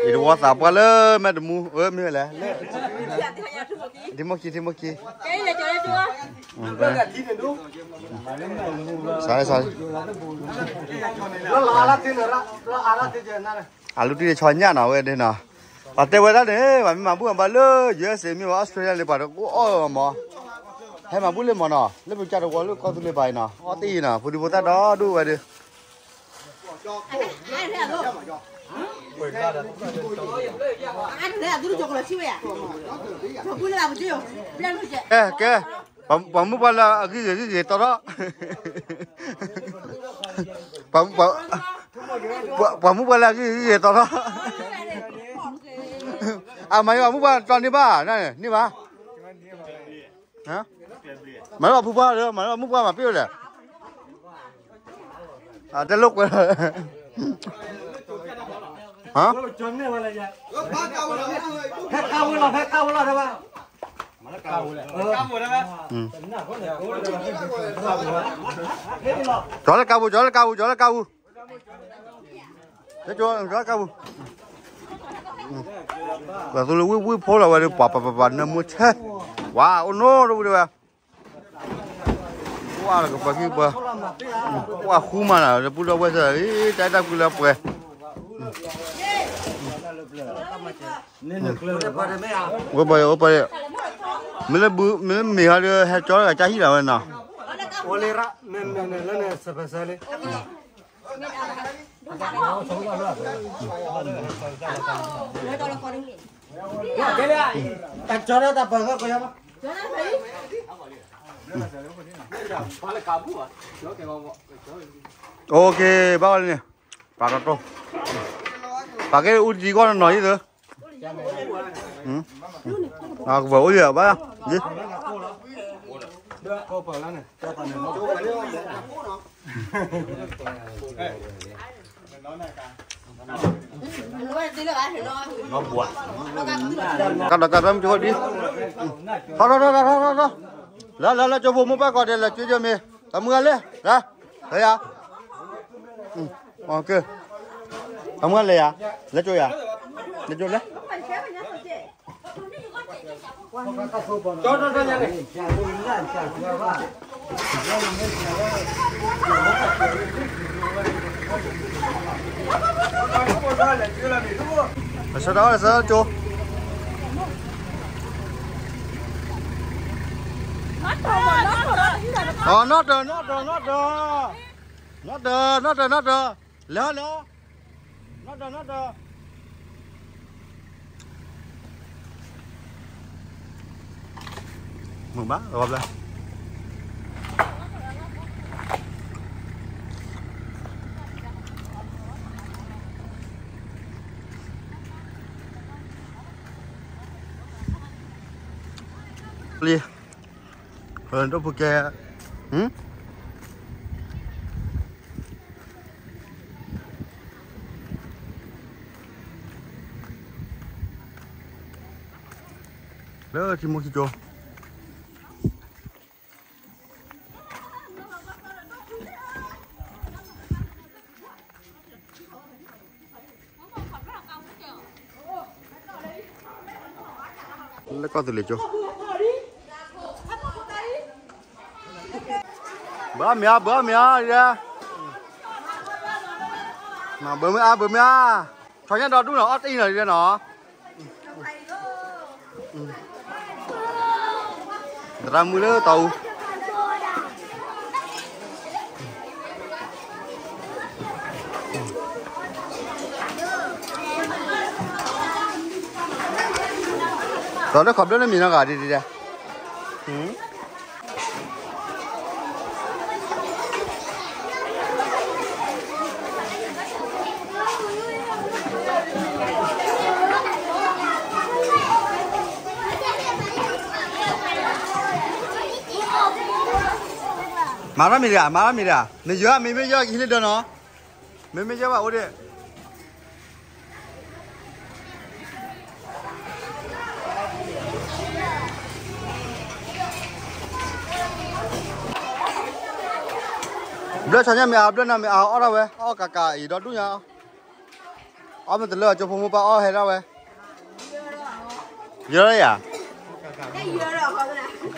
ယတဝီသးပှၢ်လၢမဲာ်တမူ, အၢ မ့ၢ်ဝဲလဲၣ်, ထံမိၢ်ခံ ထံမိၢ်ခံ, စးလၢစးလၢ, အလူတံၢ်ဆီညၣ်နီၤဝဲဒၣ်နီၤ, ပှၤတဲဝဲဒၣ်န့ၣ် ပှၤမ့ၢ်မၤဘူၣ်မၤဘါလၢ ယူအက်စ့ မ့ၢ်ဝဲ အီစထြ့လယါန့ၣ် ပှၤတအိၣ်အီၣ်မး, ဟဲမၤဘူၣ်လၢမးနီၤ လၢပကၢ်တဝီလၢကီၢ်သူလ့ၤပၤအံၤနီၤ အီၣ်တ့ၢ်အံၤနီၤ ဖိဒံဖိသၣ်ဒီဒူၣ်ဝဲဒၣ် ကဲ ကဲ, ပှၤမုၣ်ပှၢ်လၢအဂံၢ်ဂ့ၤဂံၢ်ဂ့ၤတီထီၣ်, ပှၤမုၣ်ပှၢ်လၢအဂံၢ်ဂ့ၤဂံၢ်ဂ့ၤတီထီၣ်, အမၤယပှၤမုၣ်ပှၢ်တီန့ၢ်ဘၣ်, န့ၢ်ဘၣ်, မၤလၢပှၤဖုပှၢ်ဒီး မၤလၢပှၤမုၣ်ပှၢ်မၤပ့ၢ်ဝဲလဲၣ်, တဲလိာ်ကွဲ, ကၠီလၢကါပူၤ ကၠီလၢကါပူၤ ကၠီလၢကါပူၤ, ကၠီလၢကါပူၤ, ပှၤသူလၢဝံၣ်ဝံၣ်ဖိလီၤဝဲဒီး ပှၤပှၤပှၤပှၤနၢမူဆဲ, ဝါအိၣ်နိၣ်တဝံၤတဝဲ, ကွၢ်လၢကပှၤကံၢ်ပှၤ, ကွၢ်ဃူမးနၤ လၢပူထီၣ်ဝဲၢ်စၢၤ တၢ်အဲၣ်တၢ်ကွံလၢပှဲၤ ဝဲပှၤယိၤ ဝဲပှၤယိၤ, မ့ၢ်လၢဘု မ့ၢ်လၢမ့ၢ်ဟီဒီး ဟဲကၠီလၢအကါဟံၣ်လီၤဝဲနီၤ, တၢ်ကၠီလၢတၢ်ပၢၢ်ကီၢ်ကီၢ်, ဘၣ်လၢကါပူၤ, အိၣ်ခ့ ဘၣ်ဝဲလံန့ၣ်, ပာ်ကီတိၢ်, ပာ်ကဲအူတံၤကီၢ်နီၤနီၤအံၤသၢ, ကပၤအိၣ်ယဘၣ်, ကဒီးကဒီးမ့ၢ်ကဒံ, ထီထီထီထီထီထီ, လၢလၢလၢကၠိဖိမိၢ်ပၢ်ကီးဒဲး လၢကၠိမ့ၢ်, တမုၢ်ဂၤလဲၣ်, လၢ, လၢယၤ, တမုၢ်ဂၤလဲၣ်ယၤ, လၢကၠိယၤ, လၢကၠိလဲၣ် အဆၢဒၣ်ဝဲဆၢကၠိ, အနီၣ်တၢၤ နီၣ်တၢၤ နီၣ်တၢၤ, နီၣ်တၢၤ နီၣ်တၢၤ နီၣ်တၢၤ, လဲၤ လဲၤ, နီၣ်တၢၤ နီၣ်တၢၤ မုာ်ဘၣ် လီၤဘျါ လံ, ဒိၣ်ဖိကဲ, လၢထံမိၢ်ခံကၠိ လၢကီၢ်သူလ့ၤကၠိ, ဘၣ်မ့ၢ်အါ ဘၣ်မ့ၢ်အါ, ဘၣ်မ့ၢ်အါ ဘၣ်မ့ၢ်အါ, ဆီညၣ်ဒီဒူၣ်နီၤ အီၣ်တအံၤနီၤ ဒ်နီၤ သရၣ်မုၣ်လၢတၢ်အူ ဒီးလၢခီဘျိလၢမံၤနီၢ်ဂၤဒ်ဒ်ဒဲး မၤရၢ်မ့ၢ်တဂၤ မၤရၢ်မ့ၢ်တဂၤ မ့ၢ်ယွၤ မ့ၢ်မ့ၢ်ယွၤကဟံးလၢဒၢးနီၤ မ့ၢ်မ့ၢ်ယွၤဘၣ်အိၣ်ဒံး ဘျၢၣ်ဆီညါမ့ၢ်အါ ဘျၢၣ်နၤမ့ၢ်အါ အီၣ်ဒၣ်ဝဲ အီၣ်ကးကးအံၤဒီဒူၣ်ညါ, အီၣ်မ့ၢ်တလၢကၠိဖိမိၢ်ပၢ်အီၣ်ဟဲဒၣ်ဝဲ, ယၢယၤ,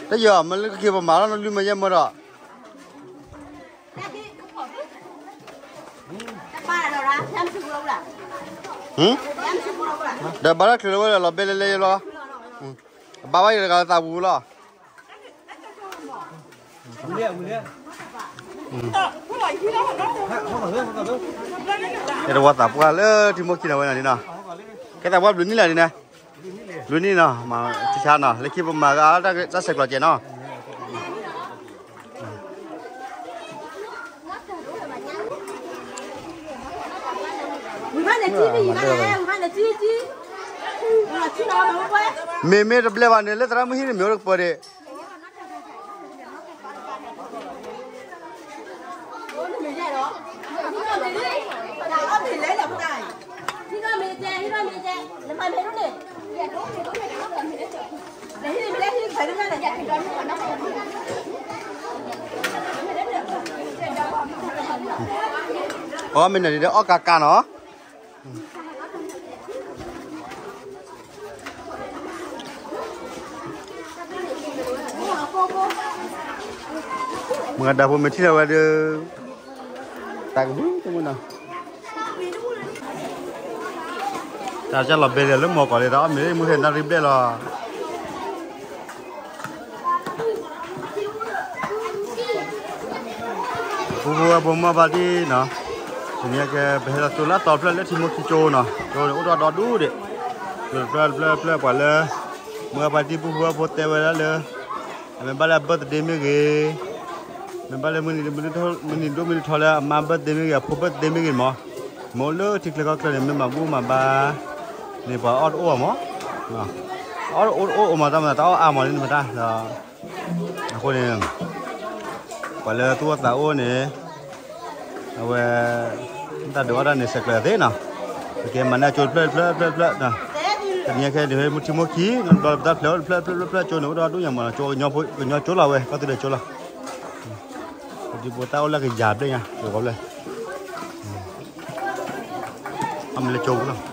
တယၢမ့ၢ်လၢကက့ၤပမၤလီၤနလွံၢ်မၢယဲၢ်မၢဒီး ဒီးဘၣ်တၢ်ချုးလၢဝဲဒီးလီၤဘဲလဲၤလဲၤယလီၤ, ဘၣ်ဘၣ်ယတဂၤလၢသးပူၤလီၤ, ကဲတဝီသးပှၢ်လၢထံမိၢ်ခံနၤဝဲနၤန့ၣ်နီၤ, ကဲသးပှၢ်ဘျုးနံၣ်လၢန့ၣ်, ဘျုးနံၣ်နီၤ, မၤဆါနီၤ လၢခံပမၤဂၤတၢ်ဆဲးကျိးကဲနီၤ. မ့မ့ၢ်တဘျဲၣ်ဘၣ်န့ၣ် လၢသရၣ်မုၣ်ဟံၣ်န့ၣ် မ့ၢ်အိၣ်တကပၤဒံး, အီၣ်မ့ၢ်န့ၣ်ဒ်အီၣ်ကးကးနီၤ. မတၤဖိမ့ၢ်ထံၣ်လီၤဝဲဒီး တၢ်ကဘုးတမုၢ်နီၤ, တၢ်ကလီၤဘဲလၢလၢမီၤကီးလံ တၢ်အီၣ်မ့ၤလၢမုၢ်ခဲနၣ်ရံၣ်ဘျဲၣ်လီၤ. ပူဖိဝဲဖိမီၢ်ဘၣ်ဒံးနီၤ, တနံၤကဲ ပဟဲလီၤကၠိလၢတီၤဖျၢၣ်လၢထံမိၢ်ခံကၠိနီၤ, ကၠိန့ၣ်အိၣ်ဒီးဒီဒူၣ်ဒံး, တဖျၢၣ်တဖျၢၣ်တဖျၢၣ်ပှၤလၢ မုၢ်အပှၤတံၤပူဖိဝဲဖိတဲဝဲဒၣ်လၢ မ့ၢ်ဘၣ်လၢအ birthday မ့ၢ်ဂ့ၤ, မ့ၢ်ဘၣ်လၢ မုၢ်နံၤဒိၣ်မုၢ်နံၤထီလၢအမါ birthday မ့ၢ်ဂ့ၤ အဖိ birthday မ့ၢ်ဂ့ၤမး, မ့ၢ်အိၣ်လၢထံချၢကီၢ်ချၢန့ၣ် မ့ၢ်မၤဘူၣ်မၤဘါန့ၣ် ပှၤအီၣ်တအိၣ်ဘၣ်မး, အီၣ်တအိၣ်တအိၣ်အိၣ်မး တၢ်မၤတၢ်အီၣ်အါမးန့ၣ်မတၤဒီး အဃိန့ၣ် ပှၤလၢသူၣ်အိၣ်သးအိၣ်န့ၣ် အဝဲ တၢ်ဒုးအီၣ်တၢ်န့ၣ် ဆဲးကျိးသ့နီၤ, ပကဲမၤန့ၢ်ကၠိတဖျၢၣ်တဖျၢၣ်တဖျၢၣ်တဖျၢၣ်, တနံၤခဲအံၤ မုၢ်ထံမိၢ်ခံ ဘျီတဖျၢၣ်တဖျၢၣ်တဖျၢၣ်တဖျၢၣ် ကၠိန့ၣ် အိၣ်ဒီဒူၣ်ညါမးနီၤ, ကညီကၠိလီၤဝဲ ကီၢ်သူလ့ၤကၠိလီၤ, ဒ်ပတၢ်အိၣ်လၢကယၤဘျဲၣ်ညါ ယကီဘျဲၣ် အမ့ၢ်လၢကၠိပူၤလီၤ.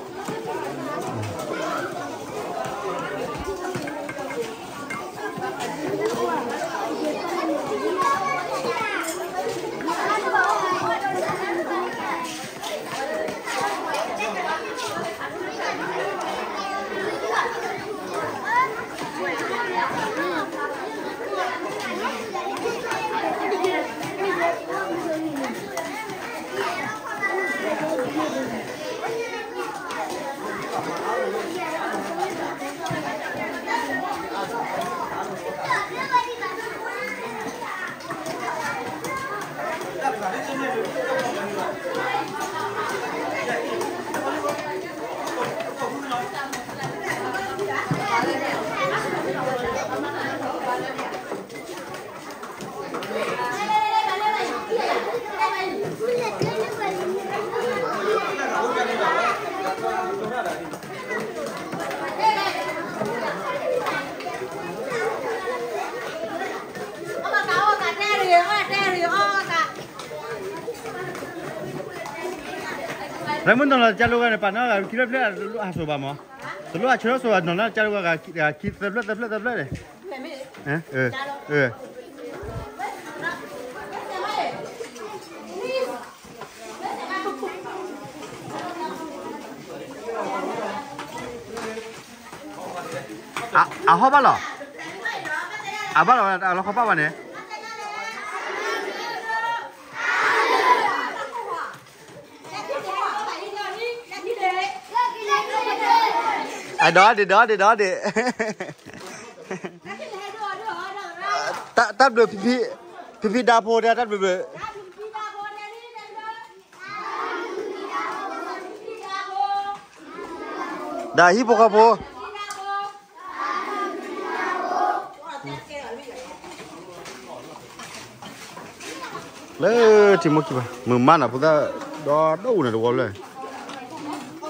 လၢမုၢ်နီၤလီၤကၢ်လိဂၤန့ၣ် ပာ်နီၣ်ဂၤခံဖျၢၣ်ဖျၢၣ် တလိၣ်ဟးစိၤဘၣ်မး, တလိၣ်ဟးဆၢထီၣ်စိၤဘၣ် နီၤလၢကၢ်လိဂၤဂၤခံသၢဖျၢၣ်သၢဖျၢၣ်သၢဖျၢၣ်န့ၣ်, အဟီၣ်ဘၣ်လီၤ, အဘၣ်လီၤ အလီၤခီပၣ်ဘၣ်န့ၣ် အဒီးဒံးဒီးဒံးဒီးဒံး, တၢ်ဘျုးဖံဖံ, ဖံဖံဒါဖိတဲ တၢ်ဘျုးဘျုး, ဒီးဟံၣ်ဖိဃီဖိ လၢထံမိၢ်ခံဘၣ် မုာ်မးနၤ ဖိသၣ်ဒီဒိၣ်န့ၣ်တဝီလၢ,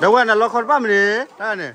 ဒီးဝဲနလီခီတဘၣ်မနုၤန့ၣ် တၢ်န့ၣ်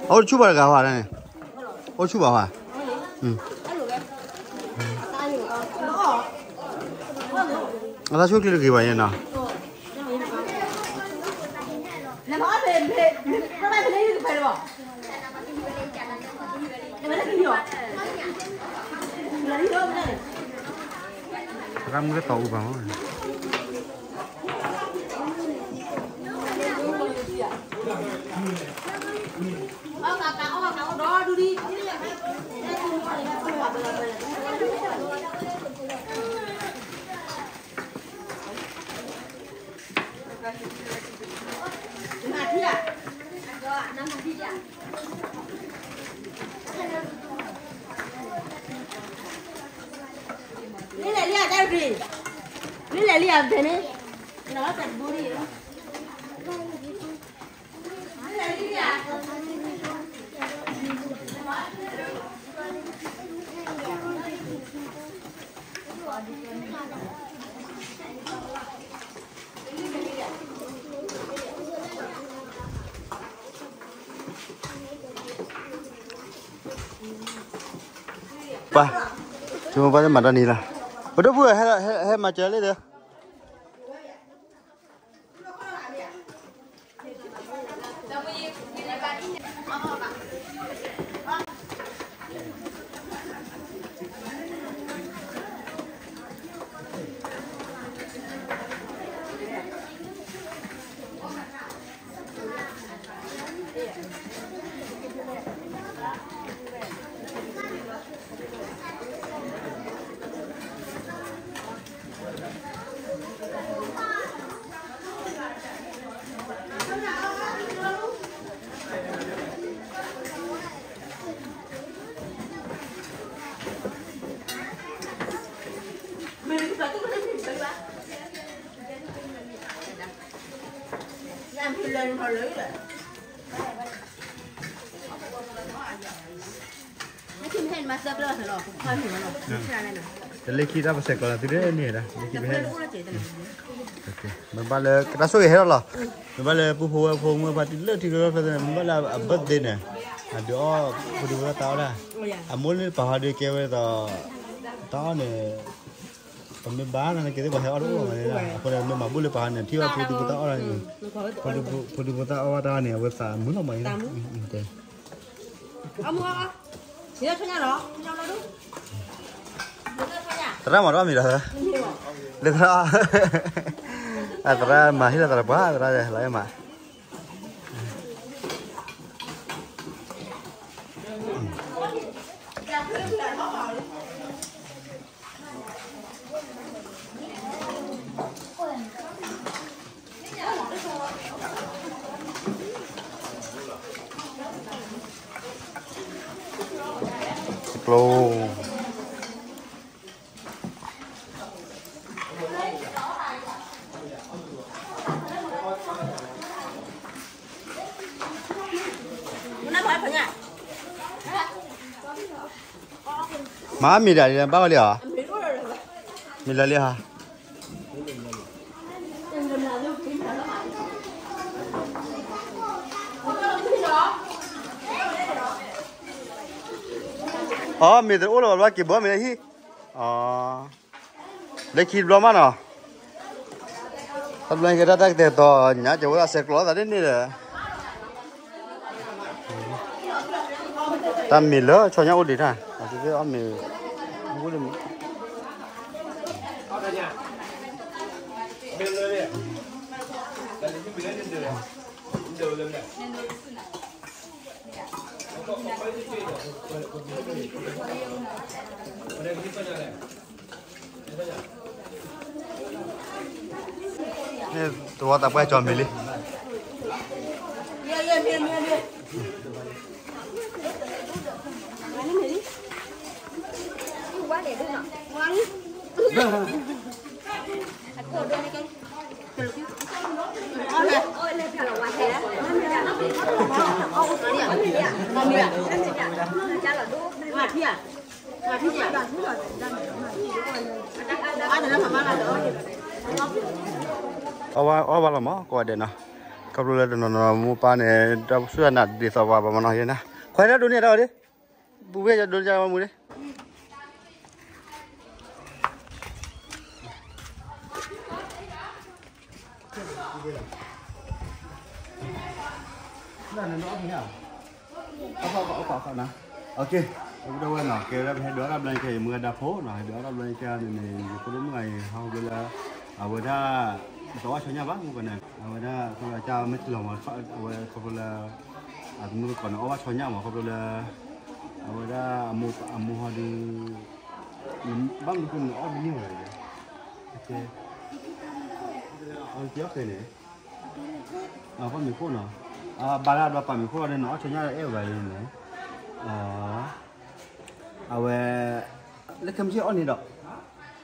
အိၣ်တဆူၣ်ဘၣ်တဂၤဟါန့ၣ်, အိၣ်တဆူၣ်ဘၣ်ဟါ, အသးဆူၣ်ချ့တဂ့ၤဘၣ်ယဲနီၤ. သရၣ်မုၣ်လၢတီအူပၤမး. လံလဲၣ်လံဧါ, တၢ်ရ့, လံလဲၣ်လံဧါ, ဖဲန့ၣ်, နီၢ်တၢ်တဘိရံ, လံလဲၣ်လံဧါ. ပှၤ, ဆိမိၣ်ပှၤမၤတၢ်နံၤလီၤ, ပဒိၣ်ဖုၣ်, ဟဲမၤစၢၤလံဒီး. တလၢခံတၢ်ပဆဲးကျိးလီၤ သုဒ်န့ၣ်ဒၣ် လၢခံပဟဲ, မ့ၢ်ဘၣ်လၢကတၢၢ်ဆိၣ်ဂ့ၤဟဲထီၣ်လီၤ, မ့ၢ်ဘၣ်လၢပုၢ်ဖိဝဲၢ်ဖိမုၣ်ဘၣ်တုၤလၢထံကျိဖဲန့ၣ် မ့ၢ်ဘၣ်လၢအ birthday န့ၣ်, အဒုးအီၣ်ဖိဒံဖိသၣ်တၢ်အီၣ်ဒၣ်, အမိၢ်လၢပာ်ဟီဒုးကဲဝဲဒ်သိး, တၢ်အီၣ်န့ၣ်, ပမ့ၢ်ဘါန့ၣ်က့ၤသ့ၣ်ပှၤဟဲအီၣ်တအိၣ်ဘၣ်မး, အဃိန့ၣ် မ့ၢ်မၤဘူၣ်လၢပာ်ဟီန့ၣ် ထံၣ်ဘၣ်ဖိဒံဖိသၣ်အီၣ်ဒၣ်န့ၣ်, ဖိဒံဖိသၣ်အီၣ်ဘၣ်တၢ်အီၣ်န့ၣ် အဝဲသးမုာ်လီၤမး, သရၣ်မၤတၢ်မံၤဒီး, လၢသရၣ်, အသရၣ်မၤဟ့ၣ်လီၤသးတပှၢ် သရၣ်လၢမၤ ကျိ မၤမ့ၢ်ဒၣ်လံ ဘၣ်ဝဲလံဧါ, မ့ၢ်လၢလံဧါ, အီ မ့ၢ်တအိၣ်လၢၤဘၣ် ဘျီက့ၤဘၢမ့ၢ်လၢဟံၣ်, အီ လၢခံတဘျီမးနီၤ, တဘျီကဲတၢ်တၢ်ကတဲာ်တီၤညါ ကဝဲဒၣ်ဆဲးကျိးသးဒ်န့ၣ်ဒီး, တၢ်မ့ၢ်လၢဆီညါအိၣ်ဒံးတၢ်, အီမ့ၢ်, န့ၣ်တဝီသးပှၢ်ကၠီမ့ၢ်လံ, အခိၣ်ဒိၣ်န့ၣ်ကဲ အီၣ်ဘၣ်လီၤမး ကိးဂၤဒဲးနီၤ, ခီဖျိလၢတနီၤနီၤ မိၢ်ပၢ်န့ၣ် တၢ်စူၢ်တၢ်နာ်ဒ်သိးပှၤဘၣ်မနီၤယဲနၤ, ခွဲးတၢ်ဒိးန့ၢ်တၢ်အီၤဒ့, ပူၤဖဲယဒိးန့ၢ်တၢ်မူဒ့ အဝဲနီၤ ကဲဝဲဒၣ်ပဟဲဒိးအီၣ်တၢ်ဘျီခဲ ယမုၢ်ဂၤဒါဖိနီၤ ဟဲဒိးအီၣ်တၢ်ဘျီခဲန့ၣ်န့ၣ် ယဖိဒိၣ်မုၣ်ဂၤအံၤ ဟီၣ်ဘျီလၢ အဝဲဒၣ် တအီၣ်ဆီညၣ်ဘၣ်မုၢ်ကီၢ်န့ၣ် အဝဲဒၣ် ခီဖျိလၢတၢ်မ့ၢ်တလီၤမး အဝဲခီဖျိလၢ အသမုၢ်သကိးန့ၣ် အီၣ်ဘၣ်ဆီညၣ်မး ခီဖျိလၢ အဝဲဒၣ် အမိၢ်ဟီဒုး ဘၣ်မနုၤအဃိန့ၣ် အီၣ်တန့ၢ်ဘၣ်လဲၣ်, အီၣ်တ့အီၣ်ဃဲန့ၣ် ပာ်မ့ၤခိၣ်နီၤ, ဘၣ်လၢအဒိးပာ်မ့ၤခိၣ်လီၤန့ၣ် အီၣ်ဆီညၣ်အဲၣ်ဘၣ်န့ၣ်, အဝဲ လၢခဲမုၢ်ဆ့ၣ်အီၣ်န့ၣ်ဒီး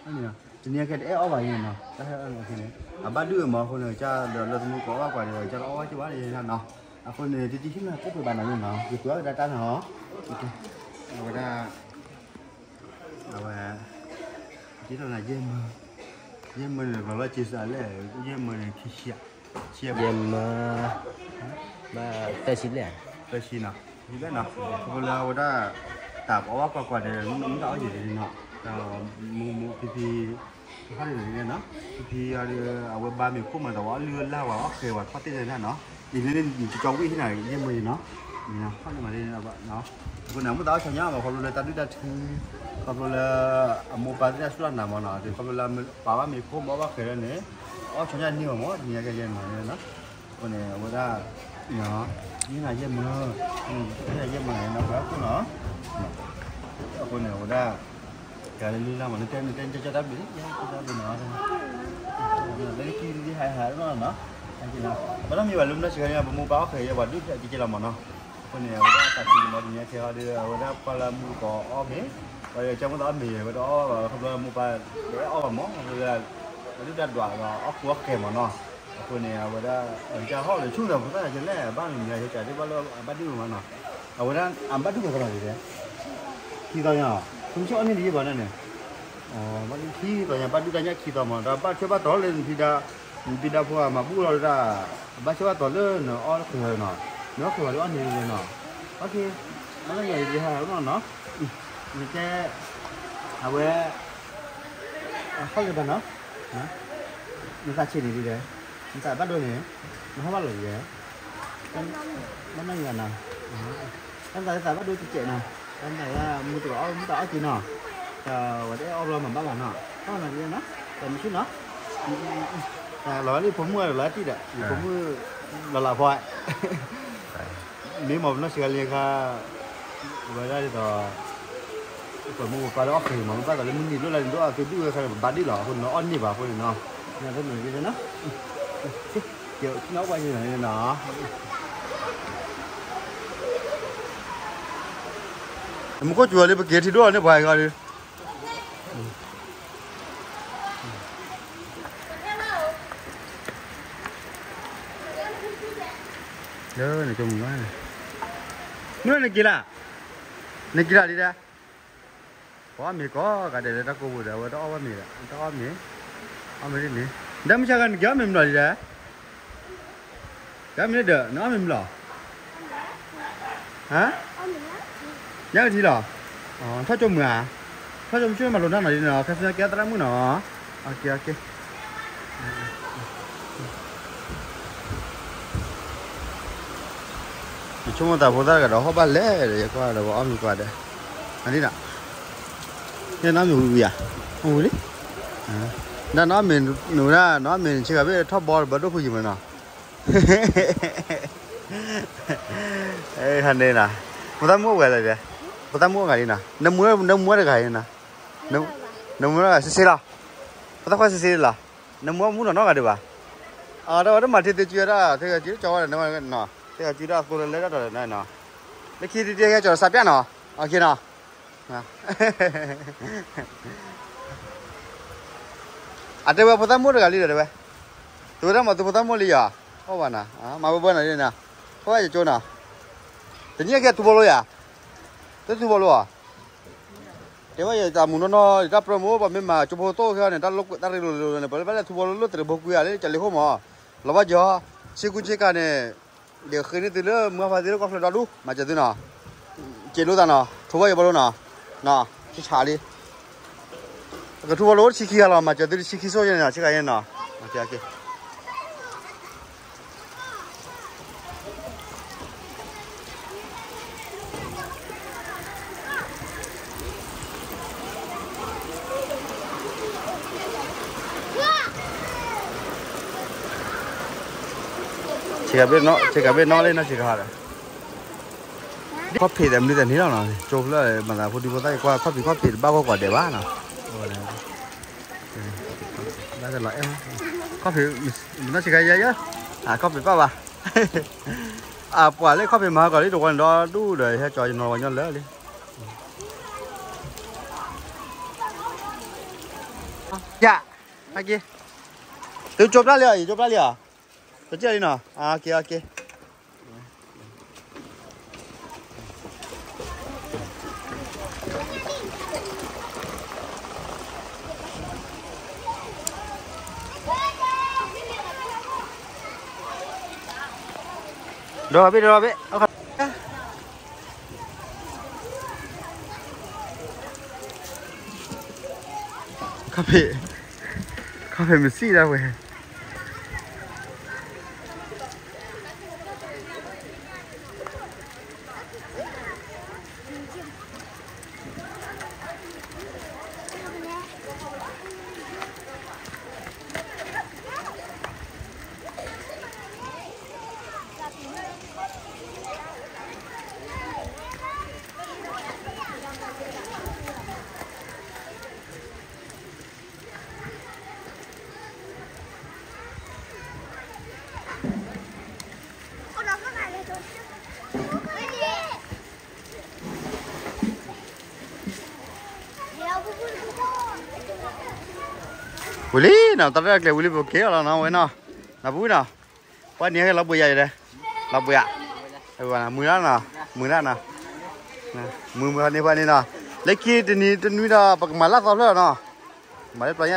တနံၤအခဲတအဲၣ်အီၣ်ဘၣ်န့ၣ်နီၤ, တၢ်ဟဲအီၣ်န့ၣ် အဘၣ်ဒုးမးအဃိန့ၣ် ကၢ်ဒီးလၢသမူကအီၣ်ဘၣ်ကွၢ်ဒီး ကၢ်လီၤအီၣ်ဘၣ်က့ၤဘၣ်န့ၣ်နီၤ, အဃိန့ၣ် တတံၤဟံၣ်မး ကိၣ်ပှ့ၤဘၣ်နီၤန့ၣ်နီၤ ယကွၢ်ကဒါတၢ်နီၤ, အဝဲဒၣ် အဝဲ ဒ်သိးနၤ ယဲၢ်မၢ, ယဲၢ်မၢန့ၣ် လီၤလီၤစ့စးလဲၣ်, ယဲၢ်မၢန့ၣ် ခံဆံ, ယဲၢ်မၢ, ဘၣ်သၢဆံဘျဲၣ်, သၢဆံနီၤ, ယဘျဲၣ်နီၤ, ခီဖျိလၢအဝဲဒၣ် တၢ်ပအီၣ်ဘၣ်ကွၢ်ကွၢ်ဒီး မ့ၢ်တၢ်အီၣ်ယံာ်ဒ်နီၤ, ဒီးမူမူဖံဖံ ဟီဒ်န့ၣ်နီၤ, ဖံဖံအီၤဒီး အဝဲဘါမ့ၤခိၣ်မး ဒီးဝဲအီၣ်လုၢ်အီၣ်လၢ်ဝဲ အီၣ်ဃဲၤဝဲထီၣ်တ့ၢ်န့ၣ်နီၤ, အံၤန့ၣ် ယကၠီဝံၣ်ဟံၣ်နၤ ယဲၢ်မၢယနီၤ, ဟီဒ်မးဒ်န့ၣ် အဃိန့ၣ် အမိၢ်သးအီၣ်ဆီညါမး ခီဖျိလၢတၢ်ဒုၣ်တၢ်ထု, ခီဖျိလၢ အမိၢ်ပၢ်သ့ၣ်တၢ်စူၢ်တၢ်နာ်မးနီၤ, ခီဖျိလၢပာ်ဘၣ်မ့ၤခိၣ် ဘၣ်ဘၣ်ဃဲၤလၢန့ၣ် အီၣ်ဆီညါန့ၢ်မးမး တနံၤကဲယဲၢ်မၢန့ၣ်နီၤ, အဃိန့ၣ် အဝဲဒၣ် ယဲၢ်နၤယဲၢ်မၢ, ယဲၢ်နၤယဲၢ်မၢန့ၣ်နီၤ ပှၤအခိၣ်နီၤ, အဃိန့ၣ် အဝဲဒၣ် ကလုၢ်လၢ်မး နတဲနတဲကၠီကၠီတၢ်ဘျုးလံ ကၠီတၢ်ဘျုးနီၤ, လၢခံတဒ်ဟဲဟဲနီၤ, ဘၣ်နီတမံၤဘၣ်လၢမနုၤစှၤန့ၣ် ပမိၢ်ပၢ်အီၣ်ဃဲၤယဲၢ်ပှၤဒုၣ်ကဲကဲလီၤမးနီၤ, အဃိန့ၣ် အဝဲဒၣ်တၢ်သံမး တနံၤကဲဟီဒီး အဝဲဒၣ်ပှၤလၢမူကီးအီၣ်မ့ၤ, ပှၤကၠီမုၢ်သးအီၣ်မ့ၤ အဝဲဒၣ်အီၣ်ဘၣ် ခီဖျိလၢမိၢ်ပၢ်တအဲၣ်အီၣ်ဘၣ်မး ခီဖျိလၢ အဒုၣ်တၢ်ဒွးဒီးအီၣ်ဃူအီၣ်ဃဲၤမးနီၤ, အဃိန့ၣ် အဝဲဒၣ် ကၢ်ဟီၣ်လၢဆူၣ်ဒီး ဖိသၣ်ကလဲၣ် ဘၣ်မနုၤမံၤ ဟဲကၢ်ဒ်ဘၣ်လၢအဘၣ်ဒုၣ်မးနီၤ, အဝဲဒၣ်အဘၣ်ဒုၣ်မးကလီၤဒ်လဲၣ် ခံသီညါ, ဖုမုၢ်ဆ့ၣ်အီၣ်န့ၢ်ဒ်ယဲၢ်ဘၣ်န့ၣ်, ဘၣ်ဒုၣ်ခံသီညါ ဘၣ်ဒုၣ်တၢ်ညၣ်ခံသီမး ဒီးဘၣ်ထွဲဘၣ်တီၤလၢနဖံဒါ, နဖံဒါဖိအမၤဘူၣ်လီၤဒၣ်, ဘၣ်ထွဲဘၣ်တီၤလၢနအီၣ်ဃဲၤနီၤ, နအီၣ်ဃဲၤဝဲလၢအီၣ်န့ၢ်ဒ်လဲၣ်နီၤ, ဘၣ်က့ၤ, ဘၣ်လၢယၤယဟဲနီၤ, နတဲ, အဝဲ ဟီၣ်လၢဘၣ်နီၤ, နသးဆံးန့ၣ်ဒ်လဲၣ်, နသးဘၣ်ဒိန့ၣ်, နဟီၣ်ဘၣ်လီၤဒ်လဲၣ်, ဘၣ်နီၢ်ယၤနီၤ, တၢ်သးလၢသးဘၣ်ဒိတစဲးနီၤ, တၢ်သးလၢမူတအီၣ်မူတအီၣ်က့ၤနီၤ, ဒီးဝဲတအဲၣ်အီၣ်ဘျီမၤဘၣ်ဘၣ်နီၤ, ဟီၣ်နီၤဒ်လဲၣ်နီၤ, ဒီးမ့ၢ်ဆူၣ်နီၤ, လီၤလၢဖိမုၣ်လီၤလၢတံၢ်ဒီး ဖိမုၣ်လီၤလၢဖီ မ့ၢ်မၤပနီၢ်စှၤလံအခါ, ဝဲဒၣ်ဒ်သိး ပှၤမိၢ်ပှၤပၢ်လၢအီၣ်ဃဲၤမး မ့ၢ်ဘၣ်သးလၢမုၢ်နံၤဒိၣ်လၢနဒိၣ်အသုဒုၣ်ဝဲခါန့ၣ် ပဘၣ်ဒ့ၣ်လီၤ အဃိန့ၣ် နအီၣ်န့ၢ်ဘၣ်အဃိန့ၣ်နီၤ, နသ့ၣ်မုၢ်က့ၤနီၤ, ကဲနီၣ်ပှၤက့ၤနီၤ, နမူခိၣ်စူၤလံ ပက့ၤထံဒိၣ်လီၤန့ၢ်ပှၤအံၤခီဒီး လၢနကမုၢ်ဘၣ်န့ၣ်, မုၢ်နက့ၤလၢ်, နက့ၤလၢ်ဒ်လဲၣ်, ပှၤအီၣ်မ့ၤကိးဂၤဒဲးလၢတၢ်ကိးပူၤဒီး အဝဲတအီၣ်ဘၣ်မ့ၤဒီး တအီၣ်မ့ၤ, အီၣ်မ့ၤဒ်န့ၣ်, ဒီးမုၢ်ဆါခါနက့ၤအီၣ်မ့ၤမလီၤဒ်လဲၣ်, က့ၤအီၣ်မ့ၤဒီး နအီၣ်မ့ၤမလီၤ, ဟါ, ညါကထံလီၤ, ထီၣ်ကၠိမုၢ်ဧါ, ထီၣ်ကၠိမုၢ်ဆိမးလိာ်နၢ်နီၤဒ်န့ၣ်နီၤ ခါဆူညါကဲသရၣ်မုၣ်နီၤ, အက့ၤအက့ၤ ယဆိကမိၣ်သးဖိသၣ်တဂၤဒီးဟီၣ်ဘၣ်လဲၣ်ဒီး ယကွၢ်ဒီးပှၤအီၣ်မ့ၤကွၢ်ဒီး, အဒ်နီၤ, ယနအီၣ်မ့ၤဝံၤဝံၤဧါ, ဝံၤလံ, ဒ်နအီၣ်မ့ၤနဝဲဒၣ် နအီၣ်မ့ၤနဆ့ဂၤဘ့ၣ်ထီၣ်ဘီတဘၣ်ဒိၣ်ဖုယံၤမးနီၤ, ဟါန့ၣ်နီၤ, ဖိသၣ်မုၣ်အိၣ်ဝဲလဲၣ်, ဖိသၣ်မုၣ်အိၣ်ဂၤလံနီၤ, နမူ, နမူတဂၤအံၤနီၤ, နမူတဂၤစ့စ့လီၤ, ဖိသၣ်ခွါစ့စ့လီၤ, နမူမူနီၢ်နီၢ်ဂၤဒံးဘၣ်, အတဝဲတမၤထံသ့စုဝဲဒၣ် သ့ဂၤစုကၠီဝဲဒၣ်နီၤ, သ့ဂၤစုဒၣ်သိလၢလၢတၢ်တီၤနီၤ, လၢခံတံၤတံၤဟဲကၠီၤစးပျၢ်နီၤ, အက့ၤနီၤ, အတဲဝဲဖိသၣ်မုၣ်တဂၤလံဒီးတဲဝဲ, သုဝဲဒၣ်မၤသုဖိသၣ်မုၣ်လံယီၤ, အိၣ်ဘၣ်နီၤ, မၤဘၢဘၢနီၤ, ဖိသၣ်ယကၠိနီၤ, တနံၤကဲထူဘီလိယၤ, တထူဘီလိဧါ, တဲဝဲယတၢ်မူနီၢ်နီၢ် ယတၢ်ပြၢမိၢ် ပှၤမ့ၢ်မၤကၠိဖိသိၣ်ခဲန့ၣ် တၢ်လိၣ်တၢ်ရ့လိာ်လိာ်န့ၣ် ပှၤလၢဘၣ်လဲၣ်ထူဘီလိလၢတရံးဖိကွံာ်ဧါ လၢကၠီၤလ့ၤခိၣ်မး, လီၤဘၣ်ကၠီ, ဆ့ကူဆ့ကၤန့ၣ် ဒ်ဃ့န့ၢ်သုလၢမုၢ်ဖါသ့လၢကီၢ်ဖျၢၣ်ဒီဒူၣ် မၤစၢၤသုနီၤ, က့ၤလိာ်သးနီၤ ထူဘီယဘီလိနီၤ, ဆံးဆးလံ, ကထူဘီလိတဆံခံဂၤလီၤ မၤစၢၤသုတဆံခံဆိယဲၢ်န့ၣ်နီၤ ဆ့ကၤယဲၢ်နီၤ, ဆ့ကၤဘ့ၣ်နီၣ်လံနီၤ ဆ့ကၤဒီး ခီၣ်ဖံးဒီးမနုၤတန့ၢ်လီၤနီၤ ကၠိဖျၢၣ်မၤသးဖိဒံဖိသၣ်ကွၢ် ခီၣ်ဖံးခီၣ်ဖံးတဘၣ်ဂီၢ်ကွၢ်ဒဲးဘၣ်နီၤ, ခီၣ်ဖံး, မနီၢ်ဆ့ကၤယဲယဲ, ခီၣ်ဖံးပၣ်ဘၣ်, အပှၤလၢခီၣ်ဖံးမၤဟါကီၤလံတဝီန့ၣ်ဒီဒူၣ်ဒီး ဟဲကၠီယနီၤဝဲညီလၢာ်လံ, ယ, က့, သုကၠိပျၢ်လံဧါ ယကၠိပျၢ်လံဧါ, တကၠီလံနီၤ, က့, က့ ဒီဘ့ၣ်ဒီဘ့ၣ်, ခီၣ်ဖံး, ခီၣ်ဖံးမစံၣ်ဒၣ်ဝဲ ဝံၤလံနီၤ တၢ်ရဲၣ်ကျဲၤဝံၤလံ ပက့ၤအီၤလီၤနီၤ ဝဲနီၤ, နပူၤနီၤ, ပှၤန့ၣ်ဟဲလီၤဘှံးယၤယဲဒၣ်, လီၤဘှံးယၤ, မုာ်လၢနီၤ, မုာ်လၢနီၤ, မုာ်မုာ်န့ၣ်ပှၤန့ၣ်နီၤ, လၢခံတနံၤတနွံဒီး ပကမၤလၢသီဖျၢၣ်နီၤ, မၤလၢပျီညါ, လၢ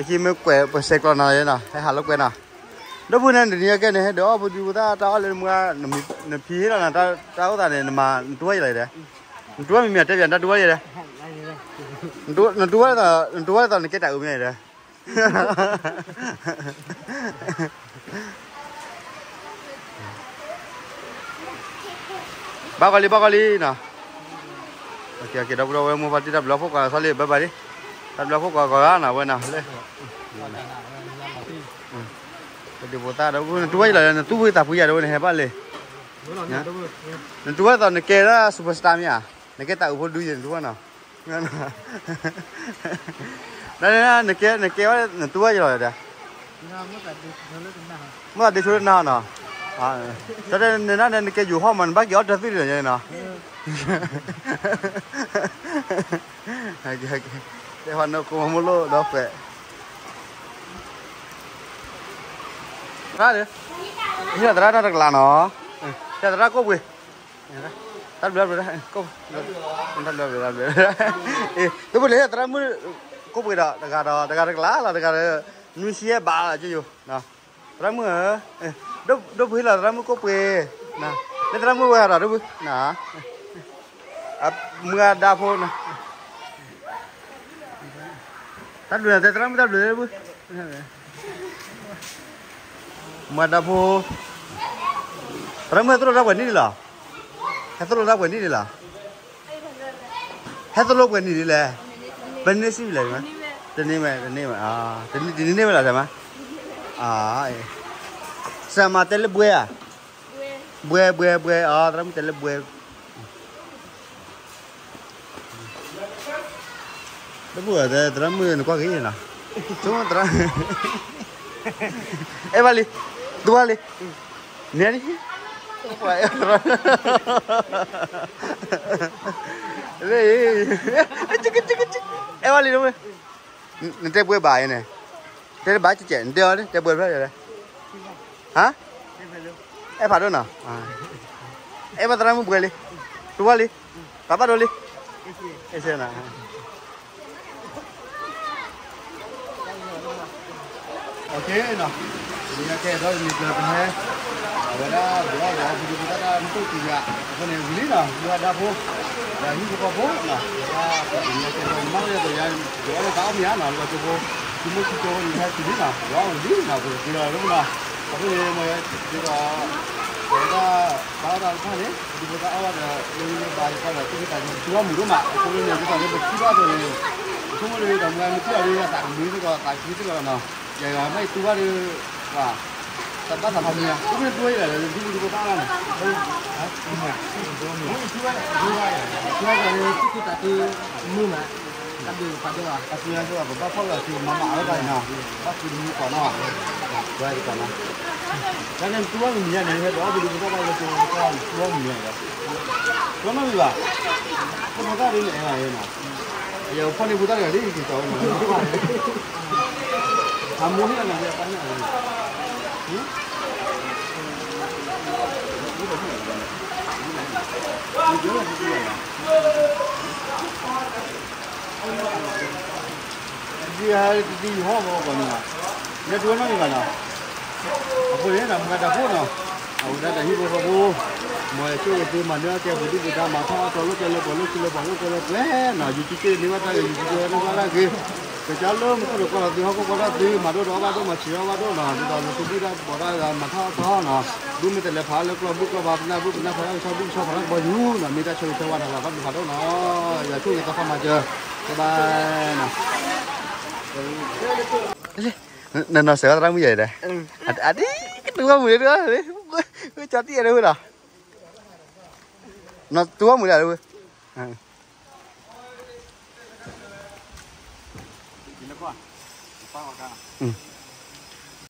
ခံမ့ၢ်ကွဲးပစဲးကျီးနီၤယဲနီၤ ဟဲဟးလိာ်ကွဲနီၤ, ဒီပုၢ်န့ၣ်တနံၤအကဲန့ၣ် ဟဲဒီးအီၣ်ပဒုပသၣ်တၢ်အီၣ်လၢနမုၢ်, နဖံဟ့ၣ်လီၤနၤ တၢ်အိၣ်သးန့ၣ် နမၤနတူၢ်ဘၣ်ယဲလီၤယဲဒၣ်, နတူၢ်ဘၣ်မ့မ့ၢ်တဲပၠးနတၢ်တူၢ်ဘၣ်ယဲဒၣ်, နတူၢ်ဘၣ်, နတူၢ်ဘၣ်ဒ်သိးနကဲတၢ်အုးမ့ၢ်ယဲဒၣ် ဘၣ်ကီလံ ဘၣ်ကီလံနီၤ, ဒီပုၢ်ဒီဝဲၢ်မိၢ်ပၢ်တံၤ တၢ်ဘျုးဖှိၣ်ကိးဂၤ ဆီလံ bye bye လံ, တၢ်ဘျုးဖှိၣ်ကိးဂၤကိးဂၤနီၤ ဝဲနီၤ, လၢ ပဒုးဖိသၣ်ဒီပုၢ် နတူၢ်ဘၣ်ယဲလီၤ နတူၢ်ဘၣ်သးဖှံယၤဒီးဝဲ နဟဲဘၣ်လံ, နတူၢ်ဘၣ်ဒ်သိးနကဲဒၣ် superstar မ့ၢ်ဧါ, နကဲတၢ်အုးဖိဒုယဲ နတူၢ်ဘၣ်နီၤ နကဲ, နကဲဝဲ နတူၢ်ဘၣ်ယဲလီၤဒီး, မ့ၢ်သးဒ့ဆိလၢနၤနီၤ, တၢ်တဲနၤန့ၣ် နကဲယိၤဟီၣ်မး နဘၣ်က့ၤအီၣ်တၢ်သွံၣ်ဒံးနီၤ, တဲဟီၣ်နကိးမၤမိၢ်လိၣ်ဒီးကွဲး, သရၣ်, ဟ့ၣ်လီၤသရၣ်နီတကလးနီၤ, ဟ့ၣ်လီၤသရၣ်ကိးပှ့ၤ တၢ်ဘျုးဘျုး, တၢ်ဘျုးဘျုး, ဒီပုၢ်လၢသရၣ်မုၣ်ကိးပှ့ၤဒီး တဂၤဒီး တဂၤတကလးလီၤ တဂၤဒီး နွံဆံယဲၢ်ဘးလီၤ ကယိၤ, သရၣ်မုၣ်ဧၢ, ဒီပုၢ်ဟ့ၣ်လီၤသရၣ်မုၣ်ကိးပှ့ၤ, လၢသရၣ်မုၣ်ဝဲဒီး ဒီပုၢ်, မုၢ်အဒါဖိနီၤ, တၢ်ဘျုးတဲသရၣ်မုၣ် တၢ်ဘျုးလၢပုၢ် မၤဒါဖိ, သရၣ်မုၣ်ဟဲသိၣ်လိတၢ်ပှဲၤနံၣ်န့ၣ်လီၤ, ဟဲသိၣ်လိတၢ်ပှဲၤနံၣ်န့ၣ်လီၤ, ဟဲသိၣ်လိပှဲၤနံၣ်ဒ်လဲၣ်, ဘၣ်န့ၢ်စံးဝံၤလဲၣ်, တန့ၢ်ဝဲ တန့ၢ်ဝဲ, တနံၣ်န့ၢ်ဝဲလီၤ စၢမါတဲလၢဘှဲဧါ, ဘှဲ ဘှဲ ဘှဲ အသရၣ်မုၣ်တဲလၢဘှဲ လၢပူၤသရၣ်မုၣ်နကွၢ်က့ၤနီၤ, သရၣ်, အဲၣ်ဘၣ်လံ, သူဘၣ်လံ, နဲလံ, လၢ, အဲၣ်ဘၣ်လံ, နတဲဘှဲဘၣ်အံၤန့ၣ်, တဲဘၣ်ကဲကဲ နတဲအီၤ တဲဘှဲဖျၢၣ်လဲၣ်, ဟါ, အဲၣ်ဖးဒိၣ်နီၤ, အဲၣ်ဘၣ်သရၣ်မုၣ်ပှဲၤလံ, တူၢ်ဘၣ်လံ, တၢ်ဘၣ်ဒိလံ, အဲၣ်စဲနၤ OK နီၤ, တနံၤအံၤကဲဒီးတနံၤကျၢၤပဟဲ, အဝဲဒၣ် ဒီးဒီး ဖုဒူဖိသၣ်တၢ်မုၢ်တိၢ်တံၢ်ယၤ အဃိန့ၣ် ဝံၤလံနီၤ ဒူၣ်ဒါဖိ, ဒီးဟံၣ်ဖိဃီဖိနီၤ, ဝဲဒၣ်ပှၤတနံၤအံၤကဲဒီးမၤဝဲဒီးယၤ ယဝဲဒၣ်တၢ်အီၣ်မ့ၤဧါနီၤ လီၤကၠိဖိ, သုမိၢ်ခံကၠိဖိန့ၣ် ဟဲတုၤလံနီၤ ဒီးဝံၤလံနီၤ ပက့ၤလီၤလၢနီၤ, အဃိန့ၣ် မ့ၢ်ဒ်သိး အဝဲဒၣ် ဘၣ်အီၣ်တၢ်တဖၣ်န့ၣ် ဒူၣ်ဖိသၣ်အီၣ်ဘၣ်ဒီး လၢလၢဘၣ်ယသးဒီး သူၣ်က့သးက့ ပတူၢ်ဘၣ်မုာ်ဒိၣ်မး အဃိန့ၣ် ဒ်သိးလၢပထံၣ်ဘၣ်အသိးန့ၣ် ပဆိကမိၣ်လၢတၢ်မုၢ်ဂၤမ့ၢ်ထံၣ်အီၤဒီး သးကမံစ့ၢ်ကီး သးကမံစ့ၢ်ကီးလီၤနီၤ, ယၤယၤမ့ၢ်တူၢ်ဘၣ်ဒီး ပှၤ တၢ်ဘၣ်သးဖးမံၤဧါ အိၣ်ဖဲတူၢ်ဝဲယၤဒီး ဒူၣ်ဖိဒူၣ်ဖိသၣ်အီၣ်ဘၣ်န့ၣ် မ့ၢ်ထံၣ်ဝဲ ထံၣ်ဝဲဒီး သူၣ်က့သးက့မုာ်မး တၢ်ဒုးပာ်ဒိၣ်ဧါ အစုညါစ့ၢ်ကီး ပဘၣ်ဖီၣ်လီၤစုမၤမၤအါဝဲသးန့ၣ်နီၤ, ဘၣ်ဃုတမံၤကီးနီၤ, ဝဲဒ်ကီးနီၤ, တၢ်န့ၣ်တူၢ်ဘၣ်မုာ်မံၤညါန့ၣ် ဟဲဒီးအီၣ်ဖဲဒူၣ်ဖိသၣ်ဘၣ်လၢကၠိ တူၢ်ဘၣ်မုာ်မံၤညါဒီး, တူၢ်နီၣ်မံၤဘၣ်, ဖိသၣ်ဒ်န့ၣ်အဲၣ်ဘၣ်နီၤ, ယဖီၣ်န့ၢ်ဖိသၣ်တဂၤလံ ယက့ၤကီးဝဲနီၤ, အမိၢ်ဟ့ၣ်လီၤန့ၣ် ယပၢ်န့ၣ် ဒ်ဟဲတသံယဟီၣ်မီၢ်ကီးန့ၣ်လီၤ, ယဲတူၢ်ဝဲနီတမံၤဘၣ်နီၤ, အဃိန့ၣ် မုၢ်ဂၤတၢ်ဖိနီၤ, အဝဲဒၣ်တၢ်ဟံၣ်ဖိဃီဖိ, မ်ယဆိၣ်ဂ့ၤသုမၤနၢၤအကဲပှၤဒုၣ်ပှၤဒါ မၤထီၣ်အီၣ်ထီၣ်လိာ်ကဲလၢပှၤလိၣ်စုလၢပှၤလိၣ်ကဲလၢပှဲၤနီၤ, ယုၢ်က့ၤန့ၢ်ဘၣ်တၢ်ဂ့ၤ ယုၢ်က့ၤန့ၢ်ဘၣ်တၢ်ဂ့ၤ, ကစၢ်လၢမူခိၣ်ဒီးကီၢ်ဒီးသုဟီၣ်ခိၣ်ကီၢ်ဒၣ်သု မၤဒိၣ်ဒီးအီၣ်ဘၣ်ဒိၣ် မၤဆံးအီၣ်ဘၣ်ဒိၣ်နီၤ, ဒ်သိးလၢသုဘုၣ်တၢ်ဘီၣ်တၢ်ဂၤ မၤထီၣ်အီၣ်ထီၣ်နီၤ, ဘုမ့ၢ်တလဲၤဖးလၢကျီၢ်ဘုၣ်ကျီၢ်ဘါ ပနၢ်ဘုၣ်ပနၢ်ဖးတၢ်ကဆှီဘုၣ်ကဆှီဖးတၢ်ကဘီယူၤနီၤ, မ့ၢ်တၢ်ဆိၣ်ဂ့ၤဆၢဝါနီၤ လၢဘၣ်ဒိၣ်ဖးဒိၣ်နီၤ, ယွၤဆိၣ်ဂ့ၤသီခါမၤစၢၤ, ဘၣ်ဘၣ်နီၤ. နနီၤစဲးဝဲသရၣ်မုၣ်ယဲၢ်ဒီး, အဒံကတူၢ်ဘၣ်မုာ်လၢတဂၤလံ, ကၠီတံၢ်အဲၣ်ဒိၣ်ဝဲဒီး, နီၤတူၢ်ဘၣ်မုာ်လၢဝဲ, အ